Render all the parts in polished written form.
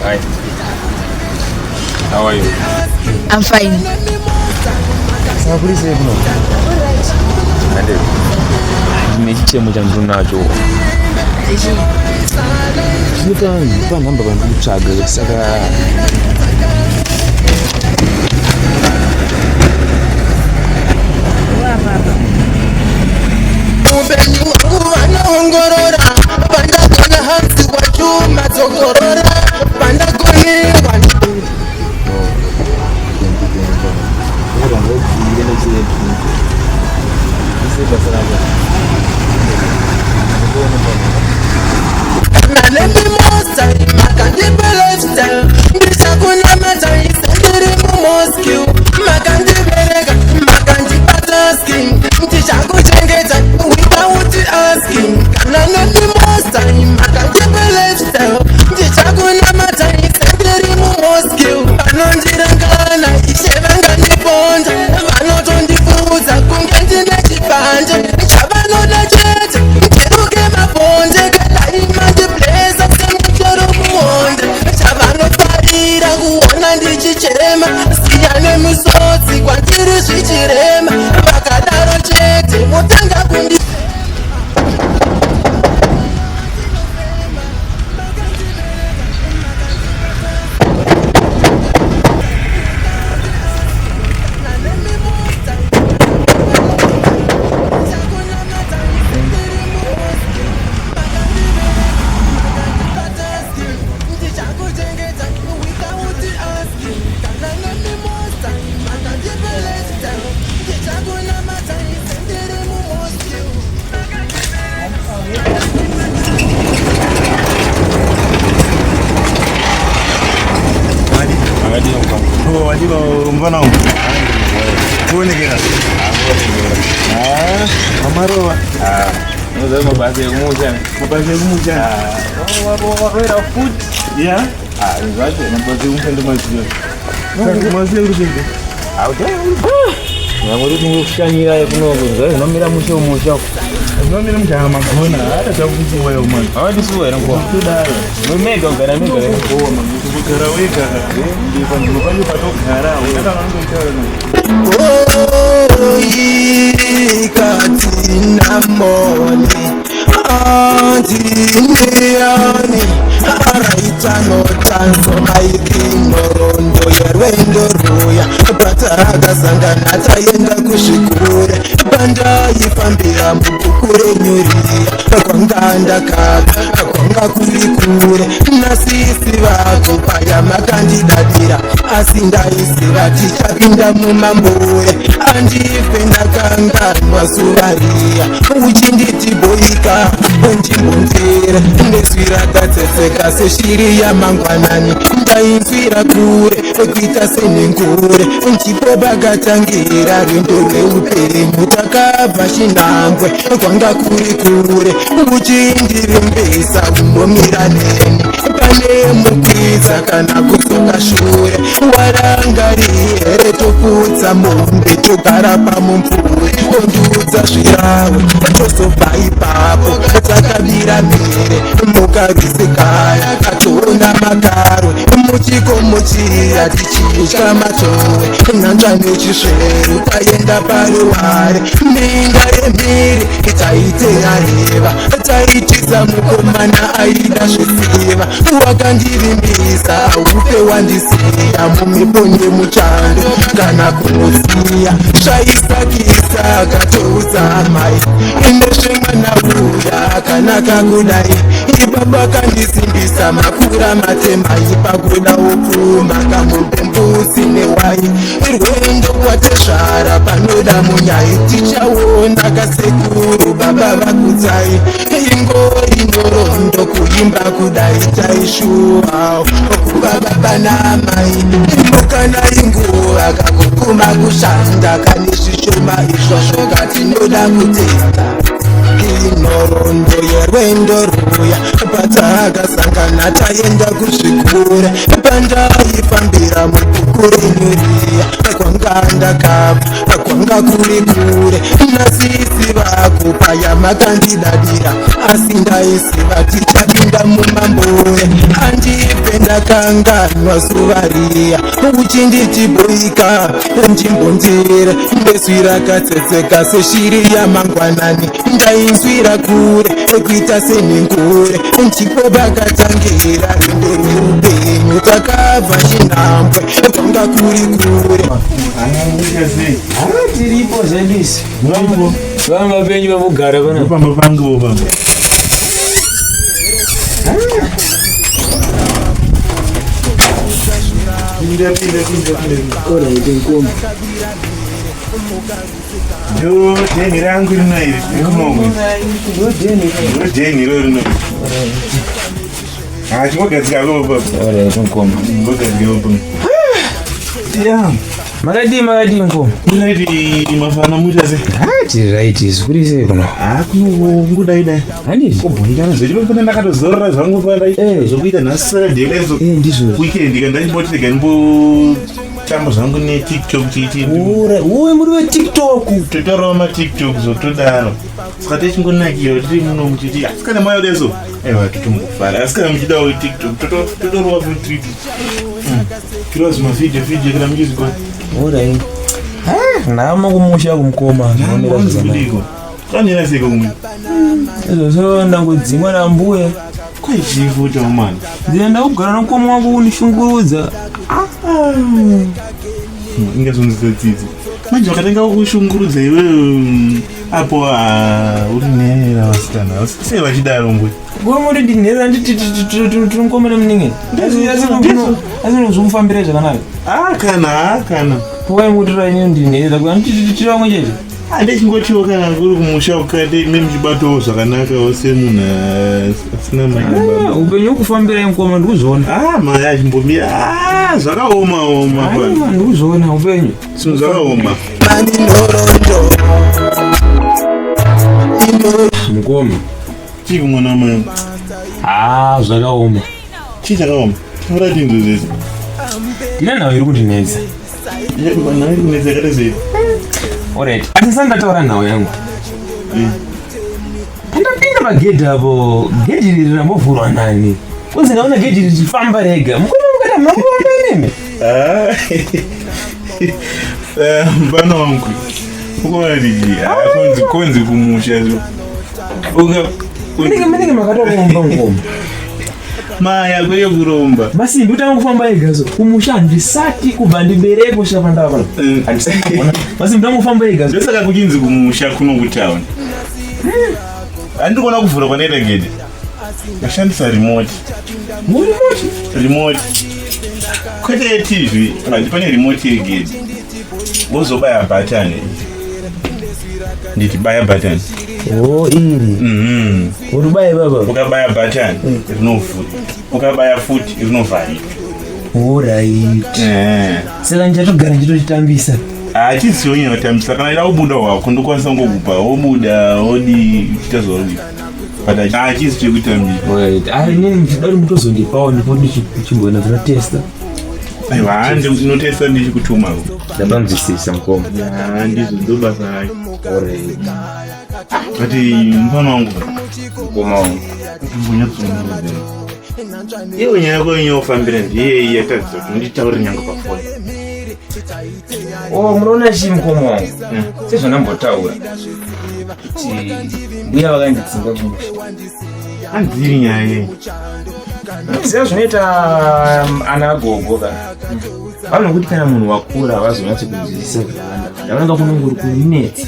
Hi. How are you? I'm fine. Saka sei kuno? Ande. Ndine chichemo chandinacho. Chinoita panhamba pandiri kutsvaga saka upenyu hwangu vanoongorora pandagona hanzi wachuma dzokorora pandagonerwa. Kana nemimosa makandipa lifestyle ndichakunamata. Ndichakunamata sendiri mumosque. Makandibereka, makandipa skin. Ndichakuchengeta without asking. Kana nemi most time, makandipa lifestyle. Ndichakunamata sendiri mumosque. Vanondirangana ishe vangandiponda, vanotondipudza kunge ndine chipande. Chavanoda chete ndiruke mabonde, kadai mandiblesa semuchero muonde. Chavanofarira kuona ndichichema, siya nemisodzi kwandiri zvichirema. Vakadaro chete votanga kundi Mfana wangu. Kuonekera. Ah, mamarova. Unoziva mabasa ekumusha. Mabasa ekumusha. Waroera futi. Yeah. Ah, zvacho Mabasa ekumusha ndomaziva. Saka maziva uri kuenda. Nyangwe kuti ngokushanyira kunoko zvinomira mushe musha. Zvinomira mushe magona. Hata takuti wewe mwana. Hawandisuwa here mukoma? Kudaro. Mega kugara mega. Ngoma, kugara wega. Ndipo ndipo pacho patogara. Saka vanongoitaura Oikatinamoni andiniani araitanotanzo maikinorondo yerwendo ruya patakasangana taenda kuzvikure pandaifambira mubhuku renyuriya kwanga ndakabva kwanga kuri kure nasisi vako paya makandidadira asi ndaiziva tichapinda mumambure andife ndakanganwa zuva riya uchinditi boika undimbonzere nezwi rakatsetseka seshiri yamangwanani ndainzwira kure kuita senengure ndipo pakatangira rwendo rweupenyu takabva chinhambwe kwanga kuri kure uchindivimbisa unomira neni pane mukwidza kana kudzoka shure warangarire toputsa mombe togara pamumvuri ondiudza zvirawo tozobva ipapo takabira mhere mukavisikaya katoona makarwe muchikomo chiya tichitya matowe nhanzva nechisveru taenda paruware minda yemhiri taiteareva taitisa mukomana aida zvisiva wakandivimbisa upe wandisiya mumhepo nemuchando kana kunosiya zvaisakisa katoudza amai inezvemwana uya akanaka kudai ibaba kandisimbisa makura matemai pakuda upfuma kamupembusi newai rwendo kwatezvara panoda munyai tichaona kasekuru baba vakudzai ingori nhoroondo kuimba kudai taishuwa kuva baba namai imukana inguva kakukuma kushanda kane zvishoma izvozvo katinoda kutenda inhoroondo yerwendo ruya patakasangana taenda kuzvikura pandaifambira mubhuku renyuriya kwanga ndakabva kwanga kuri kure nasisi vako paya makandidadira asi ndaiziva tichapinda mumambure andife ndakanganwa zuva riya uchinditi boika njimbonzere ndezwi rakatsetseka seshiri yamangwanani ndainzwira kure kuita senhengure ndipo pakatangira rwendo rweupenyu takabva chinhambwe kwanga kuri kure. Tiripo zvedu isi. Vanhu vapenyu vavogara pana. Pamba pangu pamba. Pinda pinda pinda pinda. Alright, nkomo. Ndo dheni rangu rino iri rikunomwe. Ndo dheni. Ndo dheni iro rino. Ah, chingogadzika ko baba. Alright, nkomo. Chingogadzika baba. Yeah. Makadii makadii mkoma? Right, mafana muita sei? Ah, tiri right isu kuri sei kuno? Ah, kunongodai dai. Handizvo. Kubhundana zvecho pana ndakatozorora zvangu pana Eh. zvokuita nhasi Saturday kaizo. Eh, ndizvo. Weekend kana ndachimboti rega ndimbotamba zvangu neTikTok tiiti. Ura, uwe muri weTikTok. Totorawo maTikTok zvotodaro. Saka techingonakira tiri muno muchiti asi kana mauya kudai so aiwa totombofara asi kana muchidawo TikTok totorowa futi tirova zvimavhidhiyo vhidhiyo kana muchizvikona. Alright. Ah, nama kumusha kumukoma. Zvinoonera zvakanaka. Kudiko. Kanira sei kumwe? Izvozvo ndangodzingwa nambuya. Kwaichifuta mwana. Ndinoenda kugara nomukoma wangu unishungurudza. Ingazonzisa tsitsi. Manje wakatanga kushungurudza iwewe apo ah, uri nherera vasikana. Sei vachidaro ngwe? Kuva muri ndinherera nditi tiri mukoma nemunin'ina. Ndizvo. Asi zvomufambira zvakanaka. Ah kana ah kana. Kuva mukutora ini ndinherera kuva nditi tiri vamwe chete. Handichingotiwo kana kuri kumusha ukati ime muchibatawo zvakanakawo semunhu asina mai nababa. Ah, Upenyu hwekufambira mukoma ndikuzviona. Ah mai achimbomira ah zvakaoma oma Aiwa, pano. ndikuzviona upenyu. Zvinhu zvakaoma. Mani nhoroondo Mukoma. Chii kumwana wamai? Ah, zvakaoma. Chii chakaoma? Taura tinzwe zvese. Ndine nhau iri kundinetsa. Nhau iri kunetsa yakaita sei? Alright. Asi ndataura nhau yangu. Pandapinda pagedhi apo, gedhi iri rambovhurwa nani? Kunzi ndaona gedhi iri richifamba rega. Mukoma mukati hamuna kufamba imimi. Ah. Eh, Mfana wangu. Ukaona kuti ah, konzi konzi kumusha zvo. Uka Munenge munenge makatoromba mukoma. maya kweye kuromba. Masimbi utanga kufamba ega so. Kumusha handisati kubva ndibereke kusvika pandava pano. Handisati kuona. Masimbi utanga kufamba ega so. Ndosaka kuchinzi kumusha kuno kutown. Handiri kuona kuvhura kwanoita gedhi. Ndashandisa remote. Muri moti. Remote. Kwete yeTV, but pane remote yegedhi. Wozobaya button. Nditi baya button. Oh, iri. Uri baye baba. Ukabaya button rinovhura. Ukabaya futi rinovharika. Alright. Eh. Saka ndichatogara ndichitochitambisa. Hachisiwo nyaya kutambisa kana ida kubuda hwako ndokwanisa ngokupa wobuda wodi uchiita zvauri but hachisi chekutambisa. Alright. Ah, inini ndichida kuti mutozondipawo ndipo ndichimboenda ndinotesta. Aiwa handi ndinotesta ndichikutuma. Ndapanzwisisa mukoma. Ya ndizvo ndobasa rake. Alright. But mufana wangu Mukoma wangu. mbonyatsomuudza. Iwe nyaya yako yenyofambira ndiye yatadzisa kuti nditaure nyange pafoni. Oh, munoona chii mukoma wangu? Sezvandambotaura. Kuti mbuya vakandidzinga kumusha. Hanziri nyaya yeyi. Ziva zvinoita ana gogo ka. Vanokuti kana munhu wakura vazonyatso kunzwisisa zvakawanda. Ndavananga kunongori kunetsa.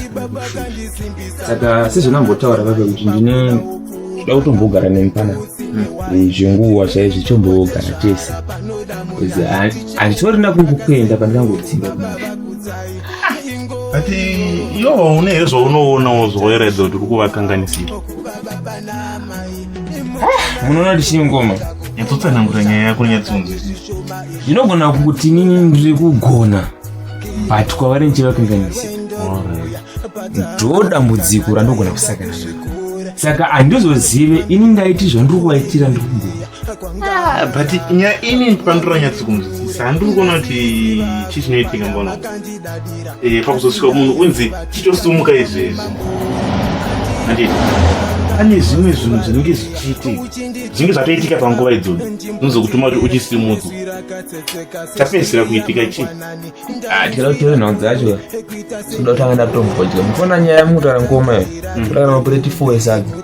Saka sezvandambotaura pape kuti ndine ndoda kutombogara nemi panapa. Zvenguva chaizvo chombogara tese. Because handitorina kungokuenda pandingangodzinga kumusha. But iwe une here zvaunoonawo zvawairaidza kuti uri kuvakanganisira. Munoona kuti chii ngoma? Nyatsotsanangura nyaya yako nyatsonzwisisa. Ndinogona kuti inini ndiri kugona but kwavari ndichivakanganisira. Ndo dambudziko randogona kusangana naro. Saka handizozive ini ndaiti zvandiri kuvaitira ndiri kugona. Ah, but nyaya ini pandiri nyatsokunzwisisa handiri kuona kuti chii chinoitika mbona. Eh, pakuzosvika munhu unzi chitosumuka izvezvi. Handiti pane zvimwe zvinhu zvinenge zvichiitika zvinenge zvatoitika panguva idzodzo zvinozokutuma kuti uchisimudzwa chapedzisira kuitika chii? Ah, tikada kuteera nhau dzacho tinoda kutanga ndatombodya mufona nyaya yamukutaura ngoma iyo kuda kana mapureti 4 esadza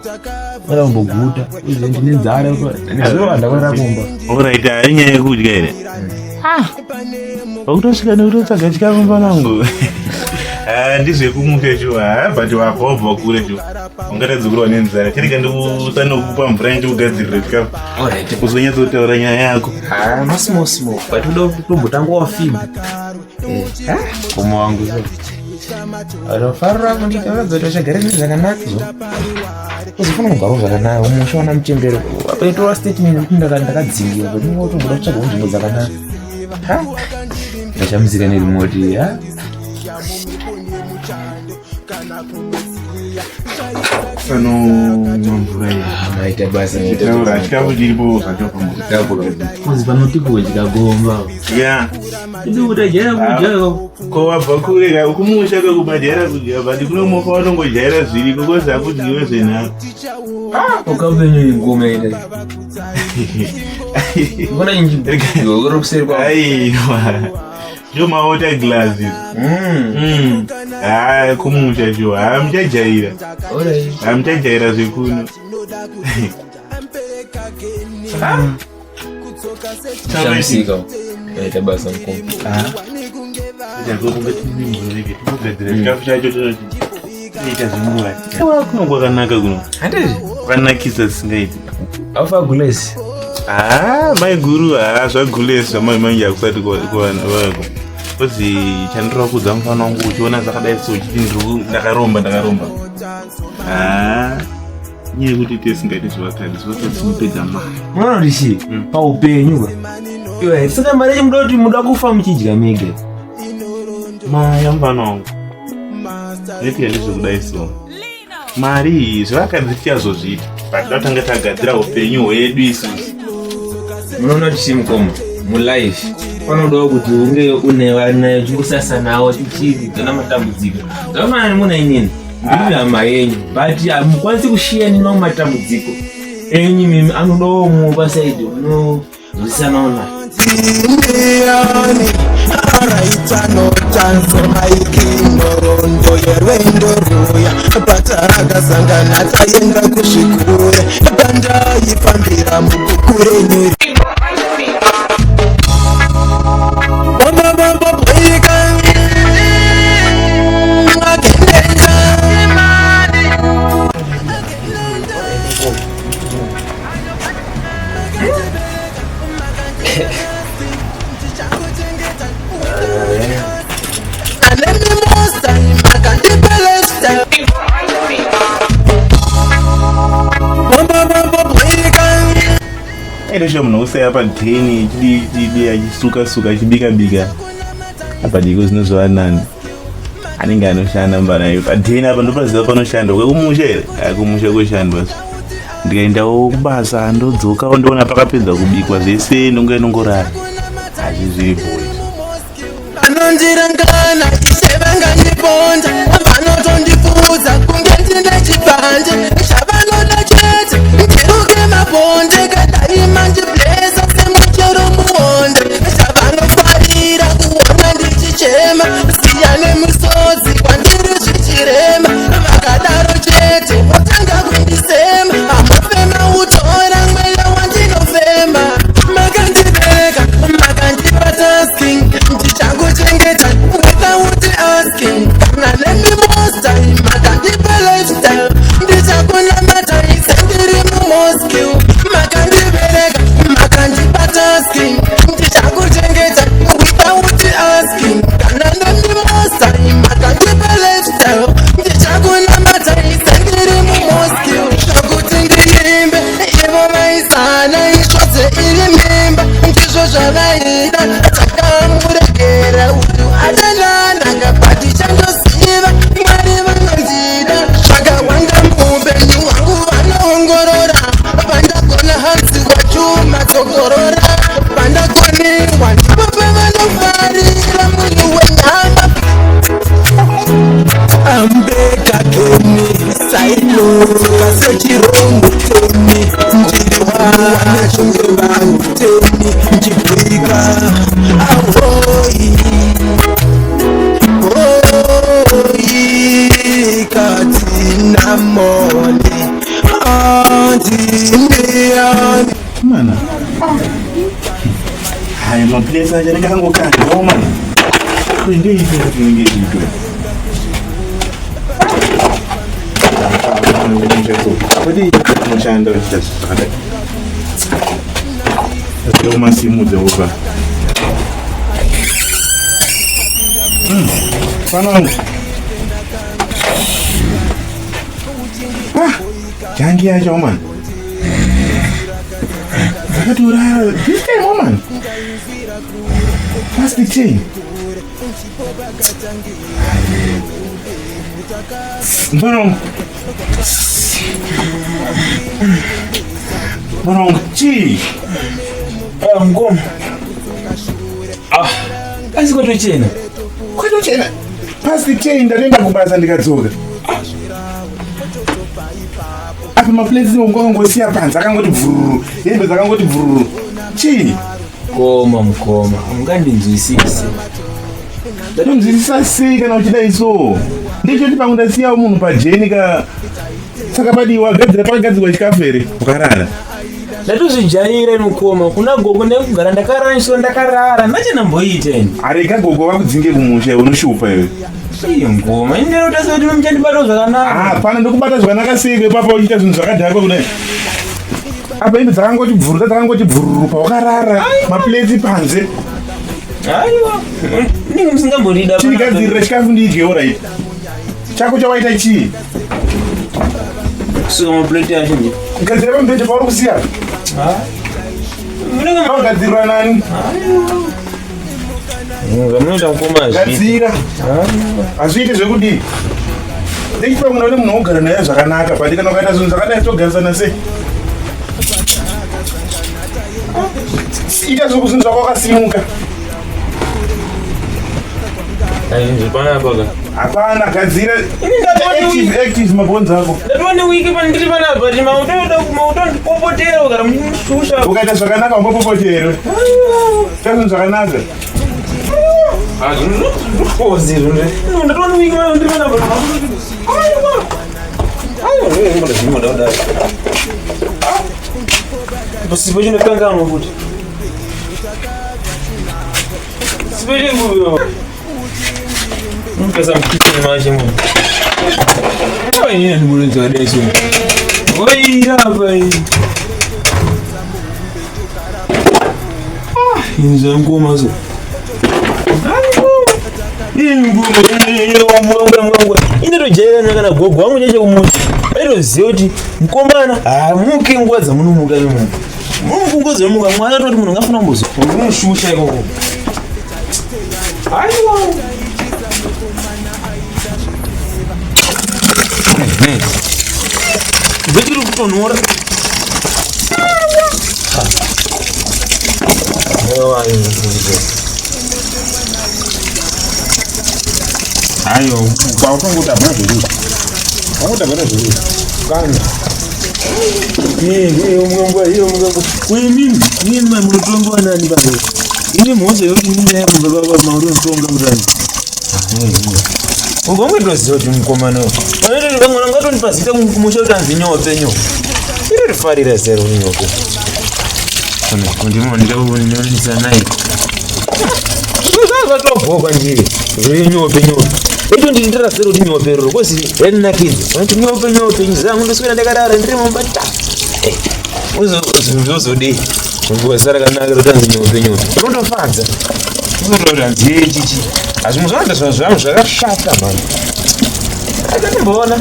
oda kumboguta uze ndine nzara nezuro vanhu ndakuenda kumba. Alright, hayi nyaya yekudya here? Pakutosvika nekutotsvaga chikafu panangu. Ah, ndizvekumusha shuwa ah, but wakobva kure shuwa ungatadzi kurwa nenzara chirega ndikusanekupa mvura ndikugadzirira chikafu Alright. uzonyatsotaura nyaya yako. Ah, masmall small but uda kutombotanga wafimba. Mukoma wangu so. Anofarira kundiita uratidza kuti vachagara zvinhu zvakanaka zo. Uzofana kugarawo zvakanaka umusha wana muchembere. Apaitora statement kuti ndakadzingiwa but unotomboda kutsvagawo nzvimbo dzakanaka. Ha? Ndashamisika nerimoti ha. Panomwa mvura iyi. Ah, maita basa maita Taura, basa. chikafu chiripo zvacho pamwe. Chikafu kuzi panoti kudya gomba. Ya. Ndi utajaira kudya. Ko wabva kure ka kumusha kwekumajaira kudya but kunomofa watongojaira zviriko kozi hakudyiwe zvenharo. Ukapenyu ngoma ita. Mbona inji kuseri kwa. Aiwa. Zvo mawater glass izvi. Ha kumusha zvo hamuchajaira. Alright. Hamuchajaira zvekuno. Shamisika. Maita basa mukoma. Kugadzira chikafu chacho tinoti ita zvenguva. Kuno kwakanaka kuno. Handizvi. Kwakanakisa zvisingaiti. Alpha Gulesi. Ah, maiguru haa zvagulesi zvamai manje hakusati kuvanhu vako kozi chandinoda kuudza mufana wangu uchiona zvakadai so uchiti ndakaromba ndakaromba haa nyaya yekuti tesingaiti zvevakadzi zvevakadzi zvinopedza mari. Munoona kuti chii paupenyu ka iwe saka mari yacho muda kuti muda kufa muchidya mega. Mari yamufana wangu zvinoitika ndezvekudai so mari iyi zvevakadzi tichazozviita but tatanga tagadzira upenyu hwedu isusu. Munoona kuti chii mukoma mulife panodawo kuti unge une vana uchingosasa nawo tichidzana matambudziko zvakafanana nemuna inini ndiri hama yenyu but hamukwanisi kushiya nina matambudziko enyu mimi anodawo mumwe pasaidi unozwisanawo naye. Ndiani araitanotanzo maikingorondo yerwendo ruya patakasangana taenda kuzvikure pandaifambira mubhuku renyu. Aitosha munhu usaya padheni achidii achisuka suka achibika bika apa diko zvinozova nani anenge anoshanda mbanayo padheni apa ndopaziva panoshandwa kwekumusha here akumusha kushandwa ndikaendawo kubasa ndodzokawo ndoona pakapedza kubikwa zvese ndonge ndongorara hazvizviripo izvi. Vanondirangana ishe vangandiponda vanotondipfuudza kunge ndine chipande chavanoda chete ndiruke mabonde kadai mandiblesa semuchero muonde chavanofarira kuona ndichichema siya nemisodzi kwandiri zvichirema vakadaro chete votanga kundisema hamufema utora mweya wandinofema makandibeka makandipa tasking ndichakuchengeta without asking kana nemi most time makandipa lifestyle ndichakunamata isendiri mumosque makandibereka makandipa tasking ndichakuchengeta without asking kana nemi most time makandipa lifestyle ndichakunamata isendiri mumosque zvokuti ndiimbe ivo vaisana isvodze iri mimba ndizvo zvavaida takamuregera uyu adanananga but chandosiva Mwari vanondida zvakawanda muupenyu hwangu vanoongorora pandagona hanzi wachuma dzogorora pandakoniwa ndipo pavanofarira munhu wenyama ambeka keni sainoka sechirongo teni ndiriwanachunge vanhu teni ndibwika ahoi oi katinamoni andindiani. Mana haya mapuresa acho anenge akangokandawo mana ndeite kuti inenge ichiitwa kuti unoshanda uchiita zvakadai umasimudze wopa panangu jangi yacho man dzakatorara this time woman plastic chain. Mfana wangu. Mfana wangu, chii? Ah, mukoma. Ah, asi kwatochena. Kwatochena. Past 10 ndatoenda kubasa ndikadzoka. Apa maplates ongo akangosiya panze akangoti bvururu. Hembe dzakangoti bvururu. Chii? Mukoma, mukoma, mungandinzwisise. Ndatonzwisisa sei kana uchidai so? Ndechoti pamwe ndasiyawo munhu pajeni ka saka padiwa gadzira pakagadzirwa chikafu here ukarara. Ndatozvijaira mukoma, kuna gogo ndakugara ndakarara ndakarara, ndachanamboita ini. Arega gogo vakudzinge kumusha iwe unoshupa iwe. Iye mukoma, ini ndinoita sekuti muchandibata zvakanaka. Ah, pana ndokubata zvakanaka sei ipapa uchiita zvinhu zvakadhakwa kudai. Apa hembe dzakangoti bvururu dzakangoti bvururu pawakarara maplates panze. Aiwa, ndinge musingambondida. Chindigadzirira chikafu ndidye alright. Chako chawaita chii? Kusuka maplate acho nje. Gadzira pamubhedha pauri kusiya. Ah. Munenge Pagadzirwa nani? Zvamunoita mukoma hazviiti. Gadzira. Hazviiti zvekudii? Ndechipa munhu une munhu wogara naye zvakanaka but kana ukaita zvinhu zvakadai togarisana sei? Ita zvokuzinhu zvako wakasimuka. Zvipanapa ka. Hapana gadzira. Ini ndatoona Active active mabhonzo ako. Ndatova newiki pandiri panapa ti mautoda mautondipopotera kana muchishusha. Ukaita zvakanaka umbopopoterwe. Ita zvinhu zvakanaka. Kozi zvinhu. Ndatova newiki pandiri panapa. Aiwa. Aiwa, ndinoda zvinoda kudai. Sipo chinokanganwa futi. Sipo chenguyo. Mupesa mukitchen macho munhu. Inini ndimurudzi wadai so. Oirapa iyi. Ah, ini zvangoma so. Inotojairana kana gogo wangu chacho kumuti aitoziva kuti mukomana haamuki nguva dzamunomuka imomo munomuka nguva dzamunomuka mwana atoti munhu ngafana kumbozo unoshusha ikoko aiwa vechiri kutonhora Ayo, kwautongoti hapana zvekuita. Wangoti hapana zvekuita. Kanya. Imimi, imimi munotonga nani pano? Ine mhosva yekuti inini yaibva baba mamunotonga mutani. Ungomwetoziva kuti mukomana uyu. Vanoita vamwe vangatonipa zita kumusha kuti anzi nyope nyope. Iri rifarira zita rekuti nyope. Ndinoonesa naye. Zvatobhoka njiri. Zviri nyope nyope. Ito ndinotara zita rekuti nyope roro kozi rarinakidza. Vanoti nyope nyope zangu ndoswera ndakarara ndiri mumba ta. Uzozodei? Zita rakanaka rekuti anzi nyope nyope. Rinotofadza. Unotoita chichi. Asi muzvanda zvangu zvakashata mani. Akatomboona.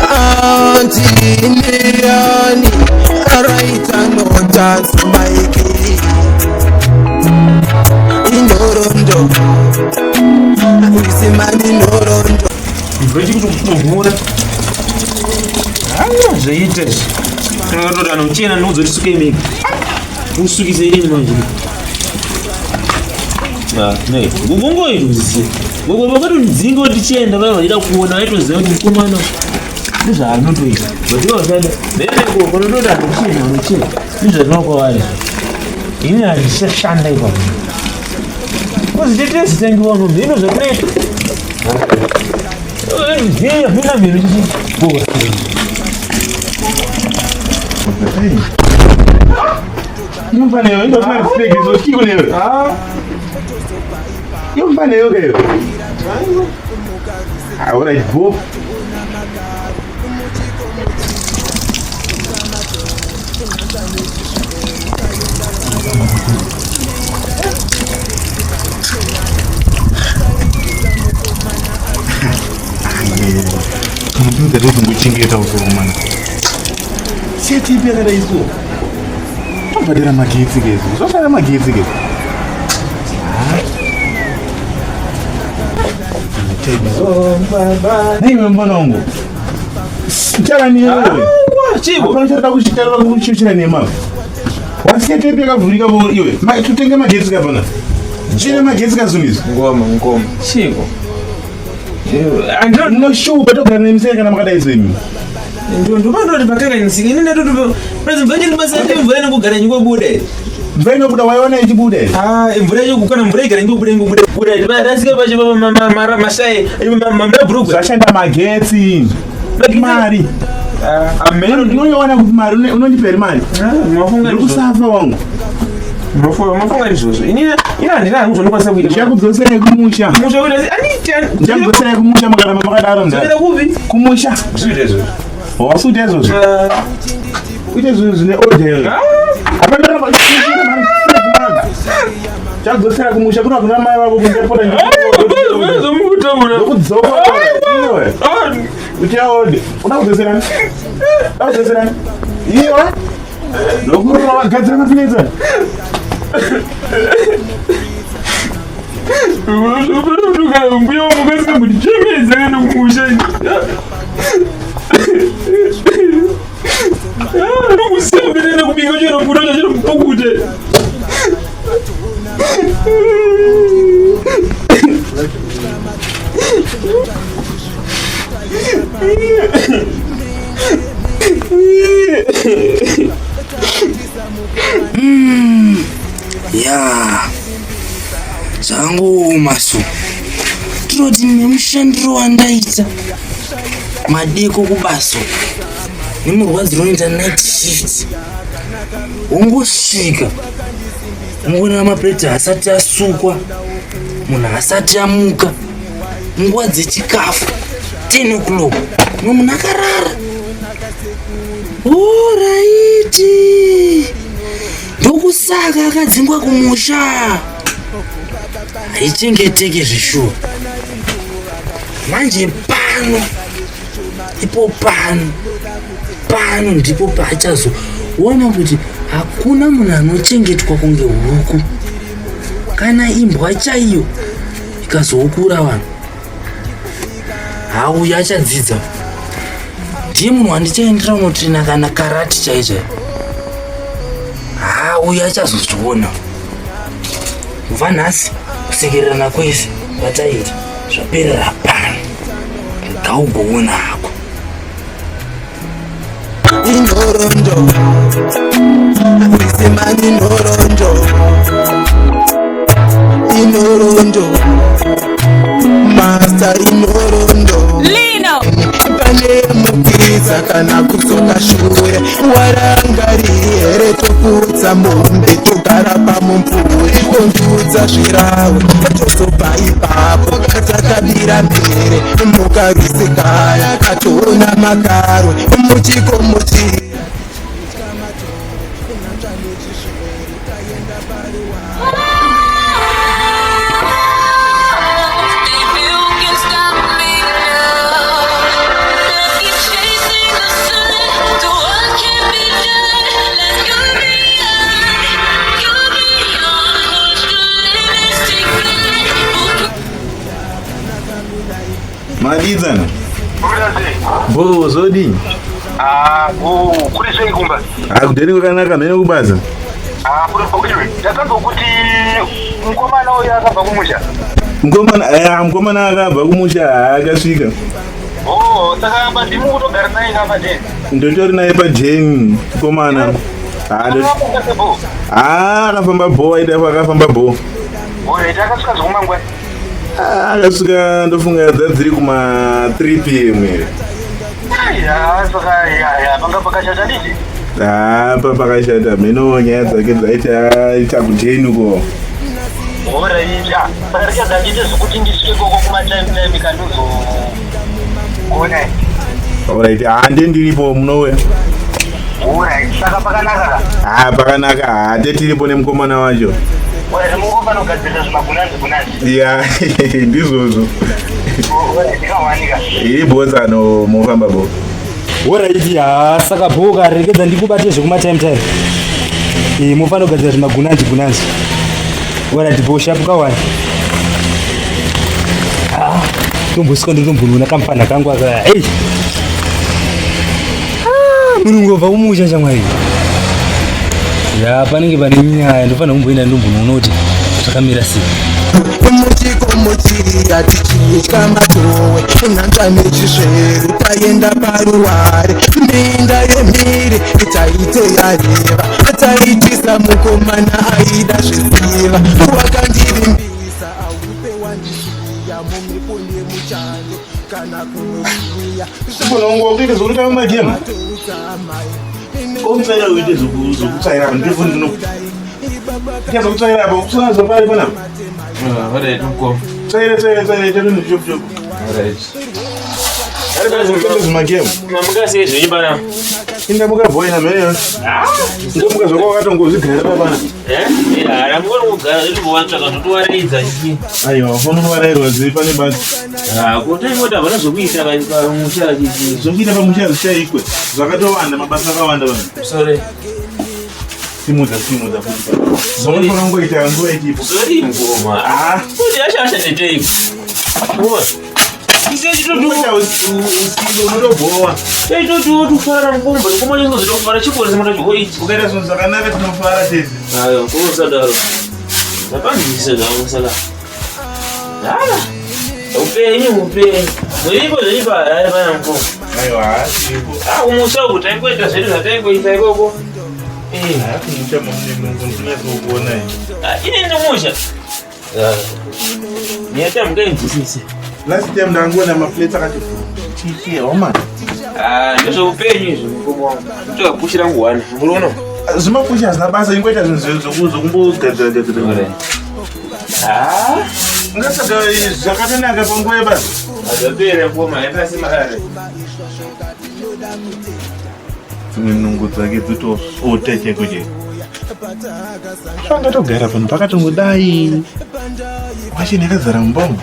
Auntie Ndiani araita nota maiki Inorondo Isimani norondo Mvura chikuti kutonhora. Haiwa zvaita izvi. Kana anochena ndinoudza kuti suke mega. Usukise inini manje. Ah, nei. Gogongoiruzi. Gogo vakatondidzinga kuti tichienda vaya vaida kuona vaitoziva kuti mukomana ndizvaanotoita. But ivo vakaenda nene gogo vanotoda anochena anochena. Ndizvatinova kwavari. Ini handichashanda ipapo. Kozi tete zitangiwa nombe ino zvatinoita. Ziya mina mhino chichi. Gogo. Inomfaneyo, indosina respect so chii kunewe. Ah. Inomfaneyo ke. Ah, alright, go. Kana ndozongochengeta usoro mwana. Setipi yakadai so. Tobhadhara magetsi ke izvo. Zvasara magetsi ke. Naiwe mwana wangu. Chara ni wewe. Chivo. Hapana chata kuchitara kuchichira nema. Wasiya tepe yakavhurika bo iwe. Ma tutenge magetsi kapana. Chine magetsi kazunizwa. Ngoma ngoma. Chivo. Unoshupa togara nemiseka kana makadai zemi. Ndopandoti pakanganisika ini ndatoti mvura ndibasa mvura inongogara ingobuda. Mvura inobuda waiona ichibuda here? Ah, mvura yacho kana mvura igara ingobuda ingobuda buda. Rasika pacho mashai mabhurugwa. Zvashanda magetsi. Mari. Ameno Unoiwana kuti mari unondipa here mari? mafunga Ndiri kusafa wangu. mafunga izvozvo. Ini ini handina hangu zvandokwanisa kuita. Ndichakudzoserai kumusha. Musha kuita andiita. Ndichakudzoserai kumusha makaramba makadaro mzara. Kuita kupi? Kumusha. Zvikuita izvozvo. Wasuita izvozvo. Uite zvinhu zvine order iyoyo. Hapana Chakudzosera kumusha kuna kuna mai vako kundepota Zvomukutaura. ndokudzoka iwe. Uchaode. Uda kudzoserani? Uda kudzoserani? Iwe. Ndokurova gadzira matinetsa. Mbuya wangu kundichemedza kana kumusha. Ndokusemberera kubika chero kurocha chero mupukute. Ya, zvangooma so. Tinoti nemushandiro wandaita madeko kubaso nemurwadzi unoita night shift, wongosvika ungoona mapureti asati asukwa, munhu asati amuka, nguva dzechikafu 10 o'clock mumwe munhu akarara. Oraiti, ndokusaka akadzingwa kumusha. Haichengeteke zvishuwa. Manje pano ipo pano pano ndipo paachazoona kuti hakuna munhu anochengetwa kunge huku, kana imbwa chaiyo ikazoukura vanhu. Hauya achadzidza. Ndiye munhu wandichaendera unotrena kana karati chaicho. Hauya achazozviona. Kubva nhasi kusekererana kwese kwataiita zvaperera pano. Rega ugoona hako. Inhorondo Isimani nhorondo Inhorondo Master inhorondo Lino. Pane mupisa kana kudzoka shure warangarire toputsa mombe togara pamumvuri kondudza zvirawe tozobva ipapo takabira mhere mukarusikaya katoona makarwe muchikomuchi. If you can stop me now, nothing's chasing the sun. The world can be done. Let's go beyond, go beyond. Push the limits, take flight. We'll Madidzana. Bo zodini? Ah, kuri sei kumba? Akudeni kwakanaka mhene kubasa. Ah, kuri iwe. Ndakanzwa kuti mukomana uyu akabva kumusha. Mukomana eh mukomana akabva kumusha akasvika. Oh, saka apa ndimi kutogara naye kapa jeni. Ndotori naye pajeni mukomana. Ah, Akafamba sebo. Ah, akafamba bho aita akafamba bho. Alright, akasvika zvekumangwani. Ah, akasvika ndofunga dzadziri kuma 3 pm here. Ya, saka ya ya panga pakashata nditi. Ah, pa pakashata mheno nyaya dzake dzaita aita kujeni uko. Alright, ah, saka richadza ndiite zvekuti ndisvike koko kuma time time kandozo. Ona. Alright, ah ndiye ndiripo munouya. Alright, saka pakanaka ka. Ah, pakanaka ah ndiye tiripo nemukomana wacho. Alright, mungofanira kugadzirisa zvimagunanzi gunanzi. Ya, ndizvozvo. Alright, ndikawanika. Iri bhozano mofamba bho. Oraiti, ha, saka bhoka rekedza ndikubate zvekuma time time. Eh, mufanira kugadzira zvimagunanzi gunanzi. Oraiti, bho shapu kawani. Ah. Tombosvika ndotombonoona kamfana kangu aka. Hey. Ah, munhu ngobva kumusha shamwari. Ya panenge pane nyaya ndofanira kumboenda ndombonoona kuti zvakamira sei. Muchikomo chiriya tichitya matowe nhanga nechisveru taenda paruware minda yemhiri taite yareva taitisa mukomana aida zviziva wakandivimbisa aupe wandisiya mumhepo nemuchando kana kunosiya Unongo kuita zvekutamba magemu. Omutsvaira uite zvekutsvaira ndifuni ndino. Ita zvekutsvaira apa kusona zvapari panapa. Alright, mukoma. Tsvaira tsvaira tsvaira ita zvinhu chop chop. Alright. Ari pane zvekutamba zvimagemu. Mamuka sei zvenyu pana? Indamuka boy na mheyo. Ndomuka zvako wakatongozvigarira pana. Eh? Yeah, ramukona kugara zviri kuwatsvaka zvotowaridza chii. Aiwa, ufana kuwarairwa zviri pane basa. Ah, ko taingoti havana zvokuita pamusha chichi. Zvokuita pamusha zvishaikwe. Zvakatowanda mabasa akawanda vanhu. Sorry. Simudza simudza futi. Zvaunofanira kungoita nguva ichipo. Sorry mukoma. Ah. Kuti ashasha netei. Mukoma. Unoita usiku unotobhowa. Taitotiwo tufara mukoma, mukoma chingozotofara chikoresa matachihoiti. Ukaita zvinhu zvakanaka tinofara tese. Ayo, kunosadaro. Ndapanzwisisa zvangu saka. Ah, upenyu upenyu. Muripo zvenyu paHarare pana mukoma. Aiwa, haasipo. Ah, kumusha uku taingoita zvedu zvataingoita ikoko. Eh, Haasi musha mamune nungo ndinonyatsokuona ini. ah, ini ndimusha. Ah, Nyaya mukainzwisise. Last time ndangoona maplates akati chichi homa. Ah, ndezveupenyu izvi mukoma wangu. Nditokapushira nguwani. Muriona? Zvimapushi hazvina basa ingoita zvinhu zvekumbogadzira gadzira. Ah, Ungasaka zvakatonaka panguva yebasa. hazvapera mukoma, haipasi marare. Dzimwe nungo dzake dzotosota chaiko chaiko. Zvangatogara panhu pakatongodai. Wachini yakazara mumba umu.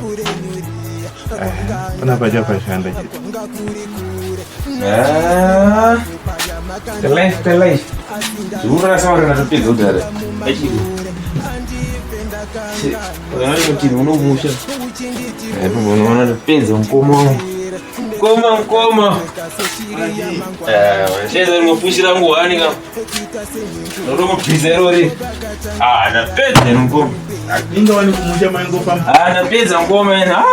Panapa chapashanda chete. Ah, the life, the life. Zvikurasa uri natopedza kudhara. Achiko. Unoona kuti unomusha. Eh, unoona ndopedza mukoma wangu. Mukoma, mukoma. Eh, cheza rinopushira nguwani ka. Ndotomubvisa irori. Ah, ndapedza ino mukoma. Ingawani kumusha maingofamba. Ah, ndapedza mukoma ina. Ah.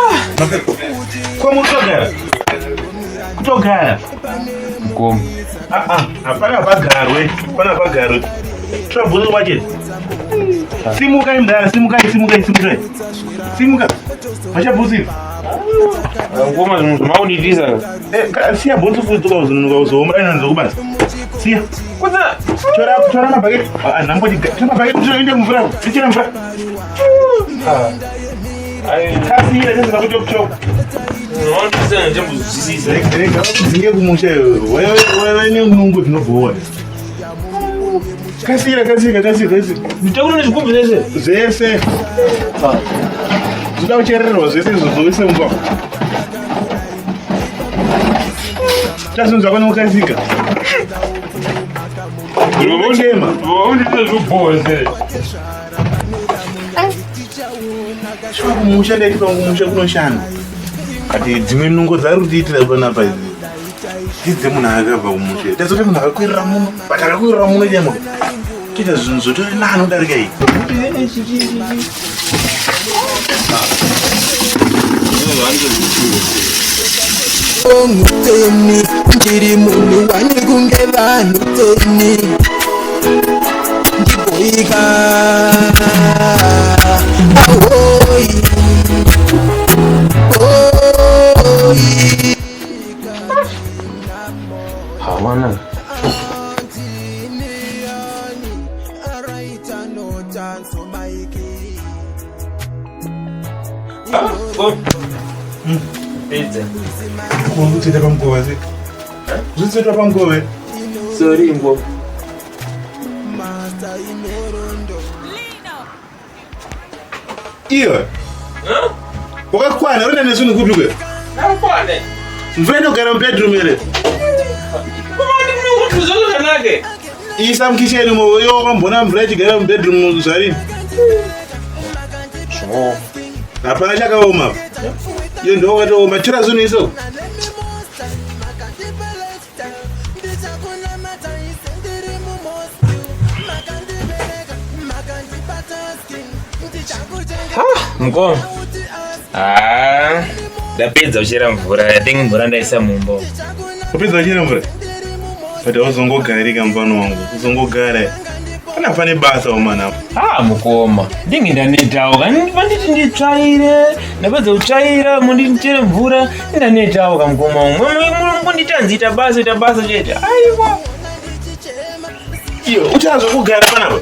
Kwamutogara. Kutogara. Mukoma. Ah ah, hapana pagarwe, hapana pagarwe. Tora wache. Simukai mdara, simukai, simukai, simukai. Simuka. Machabhutsi. Mukoma zvinhu zvamakunditisa. Eh, siya bhutsu futi ukazonuka uzooma dai nanzokubasa. Siya. Kudza. Tora tora mabhaketi. Ah, nhangoti tora mabhaketi toende kumvura. Tichera mvura. Kasira chese kuchop chop. Unoona ndembozvisisa. Rega kudzinge kumusha iwe. Wewe nenungo dzinobhowa. Kasira kasira kasira kasira. Nditakura nezvigubhu zvese. Zvese. Zvoda kuchererwa zvese izvo zvoise mumba. Chazvinhu zvako nokukasika. Unochema. Shuwa kumusha ndaiti pangu kumusha kunoshanda. Kati dzimwe nungo dzari kutiitira panapa idzi. Dzidze munhu akabva kumusha. Tazoti munhu akakwirira muno. But akakwirira muno chemo. Toita zvinhu zvotori nani kudarika iyi. Onguteni ndiri munhu wani kunge vanhu teni ndibhoika ahoi oi Hawana. Ah, oh. Pedza. Kunoita pamukova se. Zvinoitwa pamukova. Sorry ngoma. Iwe. Huh? Wakakwana unoenda nezvinhu kupi kwe? Nakwane. Mvura inogara mubedroom here? Koma ndinokuti zvakanaka. Isa mukitchen umo iwe wakambona mvura ichigara mubedroom zvarini? Oh. Hapana chakaoma. Iyo ndo wakatooma tora zvinhu iso. Mukoma. Ah, ndapedza kuchera mvura. I think mvura ndaisa mumba. Wapedza kuchera mvura? But hauzongogarika mufano wangu. Uzongogara. Pana pane basa wamana apo. Ah, mukoma. Ndinge ndanetawo. Kani panditi nditsvaire, ndapedza kutsvaira, mundichere mvura, ndanetawo kamukoma. Mwe ita basa, ita basa chete. Aiwa. Iyo, uchazwa kugara panapa.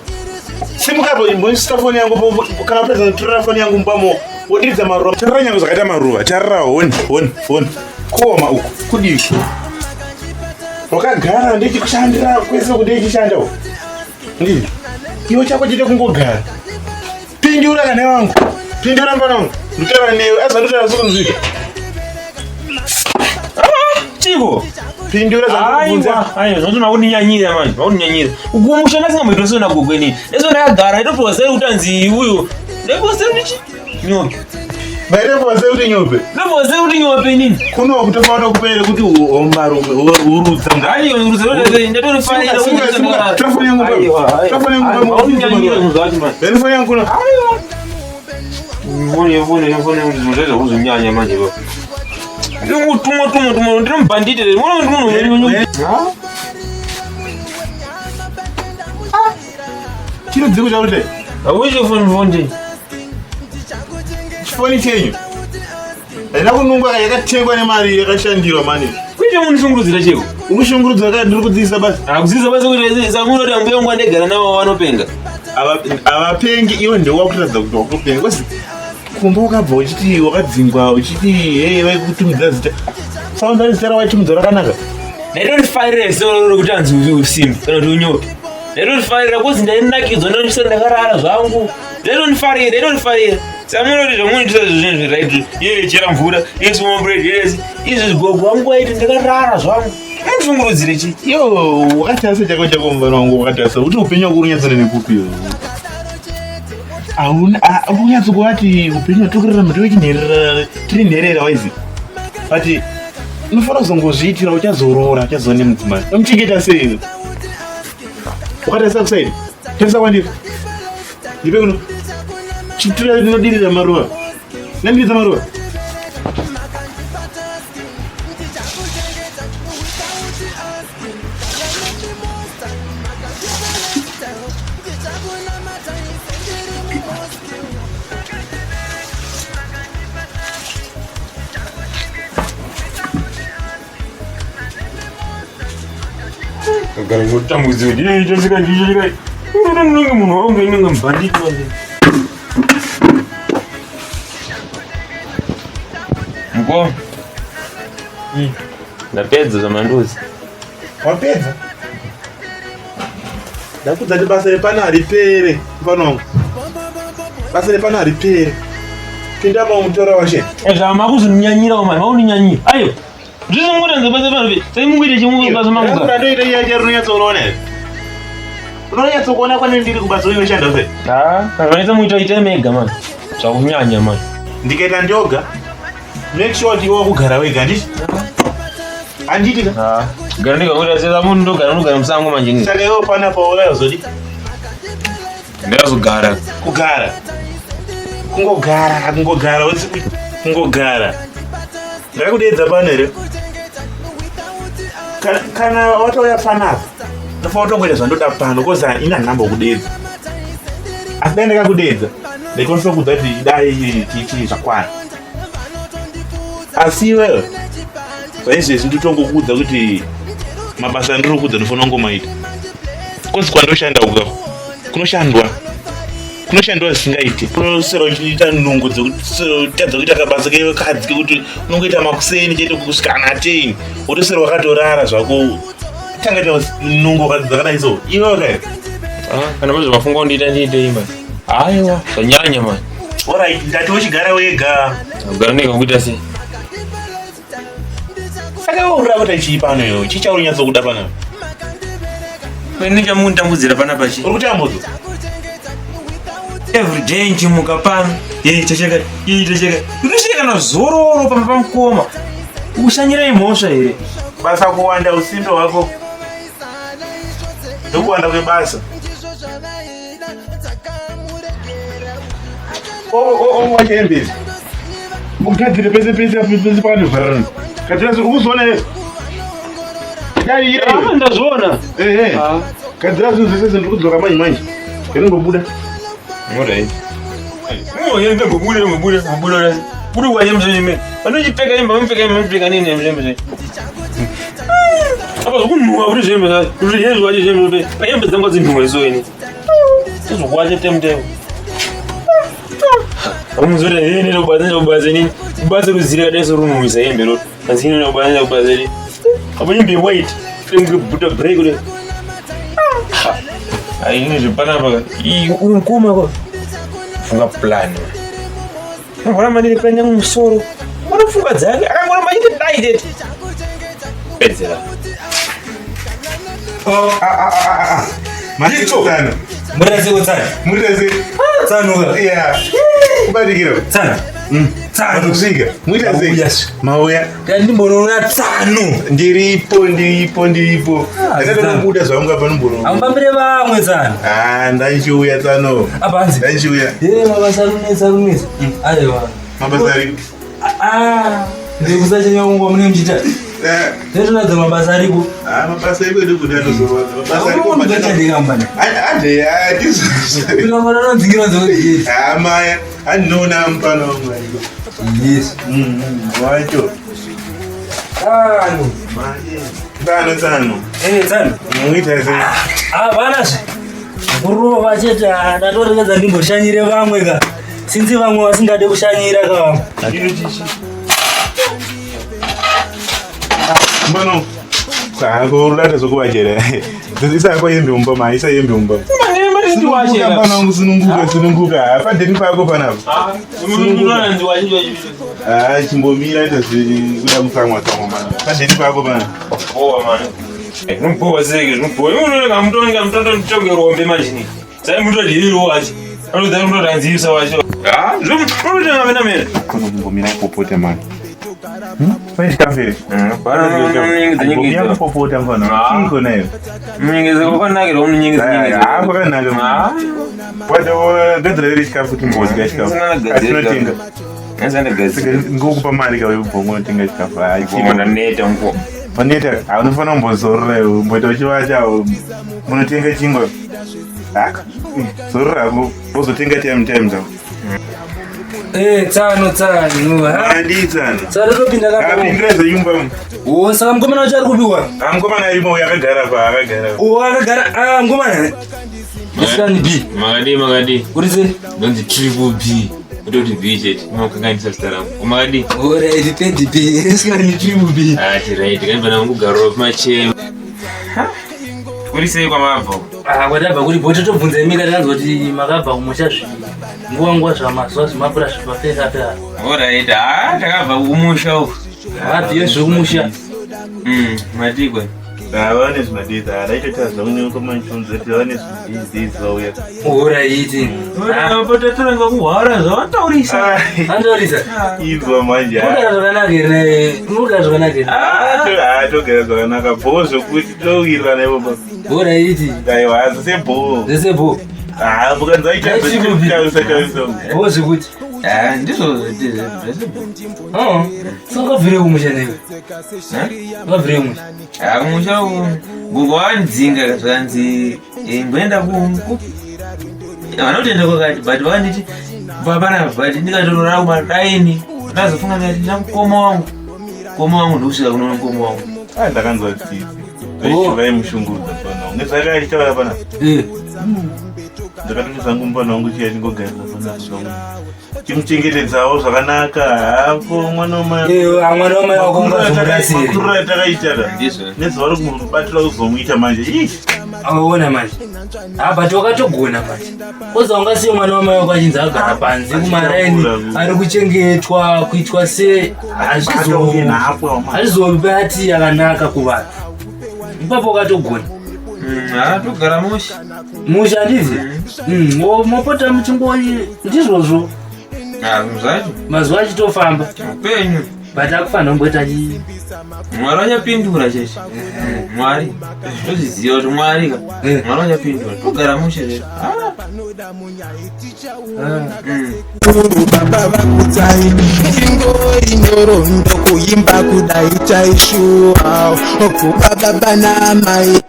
Simuka apo imbosvika foni yangu kana upedza kutorera foni yangu mubamo wodiridza maruva. Tarira nyango zvakaita maruva. Tarira honi, honi, honi. Kuoma uku, kudii? Wakagara ndichikushandira kwese uku ndichishanda uku. Ndii. Iwe chako chete kungogara. Pindura kana wangu. Pindura mfana wangu. Nditaura newe, asi nditaura sokunzwika. Chiko. Pindura zvandikubvunza. Aiwa, aiwa, zvinoto makundinyanyira manje, makundinyanyira. Kumusha ndasingamboitwa sona gogo inini. Ndaiso ndakagara, ndaitopiwa sei kuti anzi uyu. Ndaipiwa sei kuti chi? Nyope. Vaireva sei kuti nyope? Ndaipiwa sei kuti nyope inini. Kuno kutofana kupere kuti uombarume urutsa. Aiwa, urutsa ndatorifarira. Simuka, simuka. Tora foni yangu baba. Aiwa, Tora foni yangu baba. Makundinyanyira zvinhu zvacho manje. Beni foni yangu kuno. Foni, foni, foni, zvinhu zvacho kuzvinyanya manje baba. Ndinotumwa tumwa tumwa, ndiri mubhanditi. Muno muno. Chino dziko chakuti Auchi foni foni. chifoni chenyu. Haina kunungwa yakatengwa nemari yakashandirwa mani. Kuite munishungurudzira cheko. Ukushungurudzwa kaya ndiri kudzidzisa basi. Akuziza basi kuti samunoti ambuya wangu andegara navo vanopenga. Havapengi iwe ndiwe wakuratidza kuti wakutopenga. Kozi kumba wakabva uchiti wakadzingwa uchiti hey vaikutumidza zita. Saunza zita rawaitumidza rakanaka. Ndaitorifarira soro rekuti anzi usimbi kana kuti unyope. Ndaitorifarira kozi ndainakidzwa ndandisati ndakarara zvangu. Ndaitorifarira, ndaitorifarira. Samunoti zvamunoitisa zvinhu zviraiti. Iye chera mvura, iye suma bread, iye izvi gogo wangu waiti ndakarara zvangu. Munishungurudzire chi? Iyo wakatarisa chako chako mufana wangu wakatarisa kuti upenyu wako unyatsana nekupi iwe. Hauna unyatso kuvati upenyu hwatiri kurarama tiri tiri nherera waizi. But unofanira kuzongozviitira uchazoroora uchazova nemudzimai. Unomuchengeta sei? Wakatarisa kusaidi. Tarisa kwandiri. Ndipe kuno. Chitura ndinodirira maruva. Ndandiridza maruva. Gara ngotambudzwa kuti iye chasika ndichika. Unenge munhu wangu inenge mubhanditi manje. Mukoma. Ndapedza zvamanduzi. Wapedza? Ndakudza kuti basa repano haripere mufana wangu. Basa repano haripere. Pinda pamutora washe. Zvamakuzinyanyirawo mani, makundinyanyira. Aiwa. Ndizvo basa pano pe. Sai munguite chimwe basa mangu. Ndoita iya chero unonyatsoona here? Unonyatsokuona kwane ndiri kubasa uye ushanda sei? Ah, kana vaita muita ita mega mani. Zvakunyanya mani. Ndikaita ndoga. Make sure kuti iwe wakugara wega handiti? Handiti ka? Ah, gara ndikakuita sesa munhu ndogara ndogara musango manje ini. Saka iwe panapa wakazodi Ndazogara. kugara. Kungogara, kungogara, kungogara. Ndakakudeedza pano here? Kana watouya panapa, ndofanira kutongoita zvandoda pano kozi ini handina mbokudeedza. Asi dai ndakakudeedza, ndaikwanisa kuudza kuti dai chichi zvakwana. Asi iwewe, zvaizvezvi nditongokuudza kuti mabasa andiri kuudza ndofanira kungomaita. Kozi kwandoshanda uko kunoshandwa kunoshandwa zvisingaiti unoswera uchiita nungo dzekutadza kuita kabasa kekadzi kekuti unongoita makuseni chete kusvika ana 10 wotoswera wakatorara zvako tanga ita nungo dzakadai so iwe kai Ah, kana mazvo mafunga kundiita ndiitei mani. Aiwa, zvanyanya mani. orit ndati uchigara wega Kugara ndikakuita sei? saka iwe urira kuita chii pano iwe chii chauri nyatsokuda pano Ini chamunditambudzira panapa chi. uri kutambudzwa Every day nchimuka pano. Yei chachaka, yei chachaka. Ndinosheka kana zororo pamba pamukoma. Ushanyira imhosva here? Basa kuwanda usimbe hwako. Ndokuwanda kwebasa. Wachembezi. Ugadzire pese pese pese pakandivharana. Gadzira ukuzoona here? Dai iye. Ah, ndazviona. Eh eh. Gadzira zvinhu zvese ndiri kudzoka manje manje. Ndinongobuda. Alright. Oh, yeye ngobuda ngobuda ngobuda. Buda kwa yemje yeme. Vanochipfeka yembe, vanopfeka yembe, vanopfeka nini yembe yembe. Apa zvokunhuwa kuti zvembe zvacho. Kuti yembe zvacho zvembe. Yembe dzangu dzinhuwa iso ini. Tizokwache temtemo. Umuzore yene ndokubatsa ndokubatsa nini. Kubatsa ruzire kadai sorunhuwisa yembe ro. Asi ini ndokubatsa ndokubatsa nini. Apa yembe white. Frame kubuta break kudai. Aini zvepanapa uyu mukoma ko funga plan. Unoramba ndiri plan yangu musoro. Ona pfungwa dzake akangoramba achiti dai chete. Pedzera. Oh, ah ah ah ah. Matitsana. Murase kutsana. Murase. Tsanuka. Yeah. Kubatikira. Tsana. Tsano. Kusvika. Muita sei? Mauya. Mauya. Ndimbonoona tsano. Ndiripo, ndiripo, ndiripo. Ah, Ndakatobuda zvangu apa nombono. Amufambire vamwe tsano. Ah, ndachiuya tsano. Apa hanzi. Ndachiuya. Ye mabasa arunetsa arunetsa. Aiwa. Mabasa ariko. Ah, ndikusachenya kunguva munenge muchiita. Eh, Ndinotoratidza mabasa ariko. Ah, mabasa ariko ndokuda ndozorwadza. Mabasa ariko. Ndochandikambana. Ande, handizvo. Kunomana nodzingira nzokugezi. Ah, maya, andinoona mupano wangu ariko. Yes. Wacho. Tsano. Tsano, tsano. Eh, tsano. Muita sei? Ah, vanazve. Kurova chete, ah, ndatoregedza ndimboshanyire vamwe ka. Sinzi vamwe vasingade kushanyira ka vamwe. Mbano. Sako urada zokuvachera. Isa yako yembe mumba ma, isa yembe mumba. Sununguka mfana wangu, sununguka, sununguka. Padeni pako panapa. Ah, chimbomira ita zvikuda mutsamwa tsamwa mana. Padeni pako pana. Zvinobowa seke zvinobowa. Iwe mutonga mutonga rombe manje ni. Sai mutodhiriro wacho. Anoda mutoranzisa wacho. Ah, zvinotoita mena mena. Kono kumbomira kupopota mani. Pane chikafu here? Mbomira kupopota mfana. Chii kona iwe? Munyengeze kwakanakira unonyengeza nyengeza. Ah, kwakanaka. Ah, Wagadzira here chikafu timbodya chikafu. Atinotenga. ndagadzira. Ngokupa mari kawe ubvongo unotenga chikafu. Ah, Ngoma chii. ndaneta mko. Paneta, unofanira kumbozorora iwe, umboita uchivacha munotenga chingwa. Ah, zorora hako, wozotenga time time zako. Eh, tsano tsano. Ha. Anditsana. Tsano topinda ka. Apindira zvenyumba. Oh, saka mukomana wacho ari kupiwa. Ah, mukomana arimo uyo akagara pa, akagara. Oh, akagara. Ah, mukomana. Isikani B. Makadii makadii. Uri sei? Ndonzi triple B. Kutoti B chete. Unokanganisa zita rangu. Makadii. Alright, third B. Isikani triple B. Ah, right. Kaibva nangugariro pamachema. Kuri sei kwamabva? Ah, kwatabva kuri bho totobvunza imi katanzwa kuti makabva kumusha zvi nguva nguva zvamazuva zvimapura zvipafera fera. Alright, ah, takabva kumusha uku. Mabviyo zvekumusha. Matikwe. Ah, vane zvimadhizi. Ah, ndaitoita zvangu nemukomana chiunza kuti vane zvimadhizi vauya. Alright. Potatoranga kuhwara zvavataurisa. Antaurisa. Izwa manje. ah. Mugara zvakanaka here? Mugara zvakanaka here? Ah, togara zvakanaka. Bho zvokuti towirirana ipopo. Alright. Aiwa, asi sebho. Zvese bho. Ah, mukanzi aita zvechitaurisa taurisa. Bho zvekuti. Ah, ndizvo zvese. Oh. Saka wakabvire kumusha newe. Wakabvire kumusha. Ah, kumusha uku. Gogo wandidzinga zvanzi imboenda ku vanotenda kwakati but vakanditi bva panapa but ndikatorora kumadaini ndazofunga ndikati ndina mukoma wangu mukoma wangu ndokusvika kunoona mukoma wangu Ah, ndakanzwa tsitsi. Vaimushungurudza mfana wangu. Nezvakachitaura panapa. Eh. Ndakatoti zvangu mufana wangu chiya chingogarira panapa zvangu. Chimuchengetedzawo zvakanaka. Hako mwana wamai. Eh, ah, mwana wamai wako ungazomurasire. Makuriro atakaita ka. Ndizvo. Nezuva rokumubatira kuzomuita manje. Ih, Aona manje. Ah, but wakatogona manje. Koza ungasiye mwana wamai wako achinzi agara panze kumaraini ari kuchengetwa kuitwa se Atonge nhapwa manje. hazvizobati yakanaka kuvanhu. Ipapo wakatogona. Ha, togara mushe. Mushe handizi? Mopota muchingoi ndizvozvo. Ha, zvinhu zvacho. Mazuva achitofamba. Upenyu. But akufanira kumboita chi Mwari vachapindura cheshe. Mwari. Tozviziva kuti Mwari ka. Mwari vachapindura. Togara mushe zvedu. Ah. Kuru baba vakudzai ingori nyorondo kuimba kudai taishuwa kuva baba namai.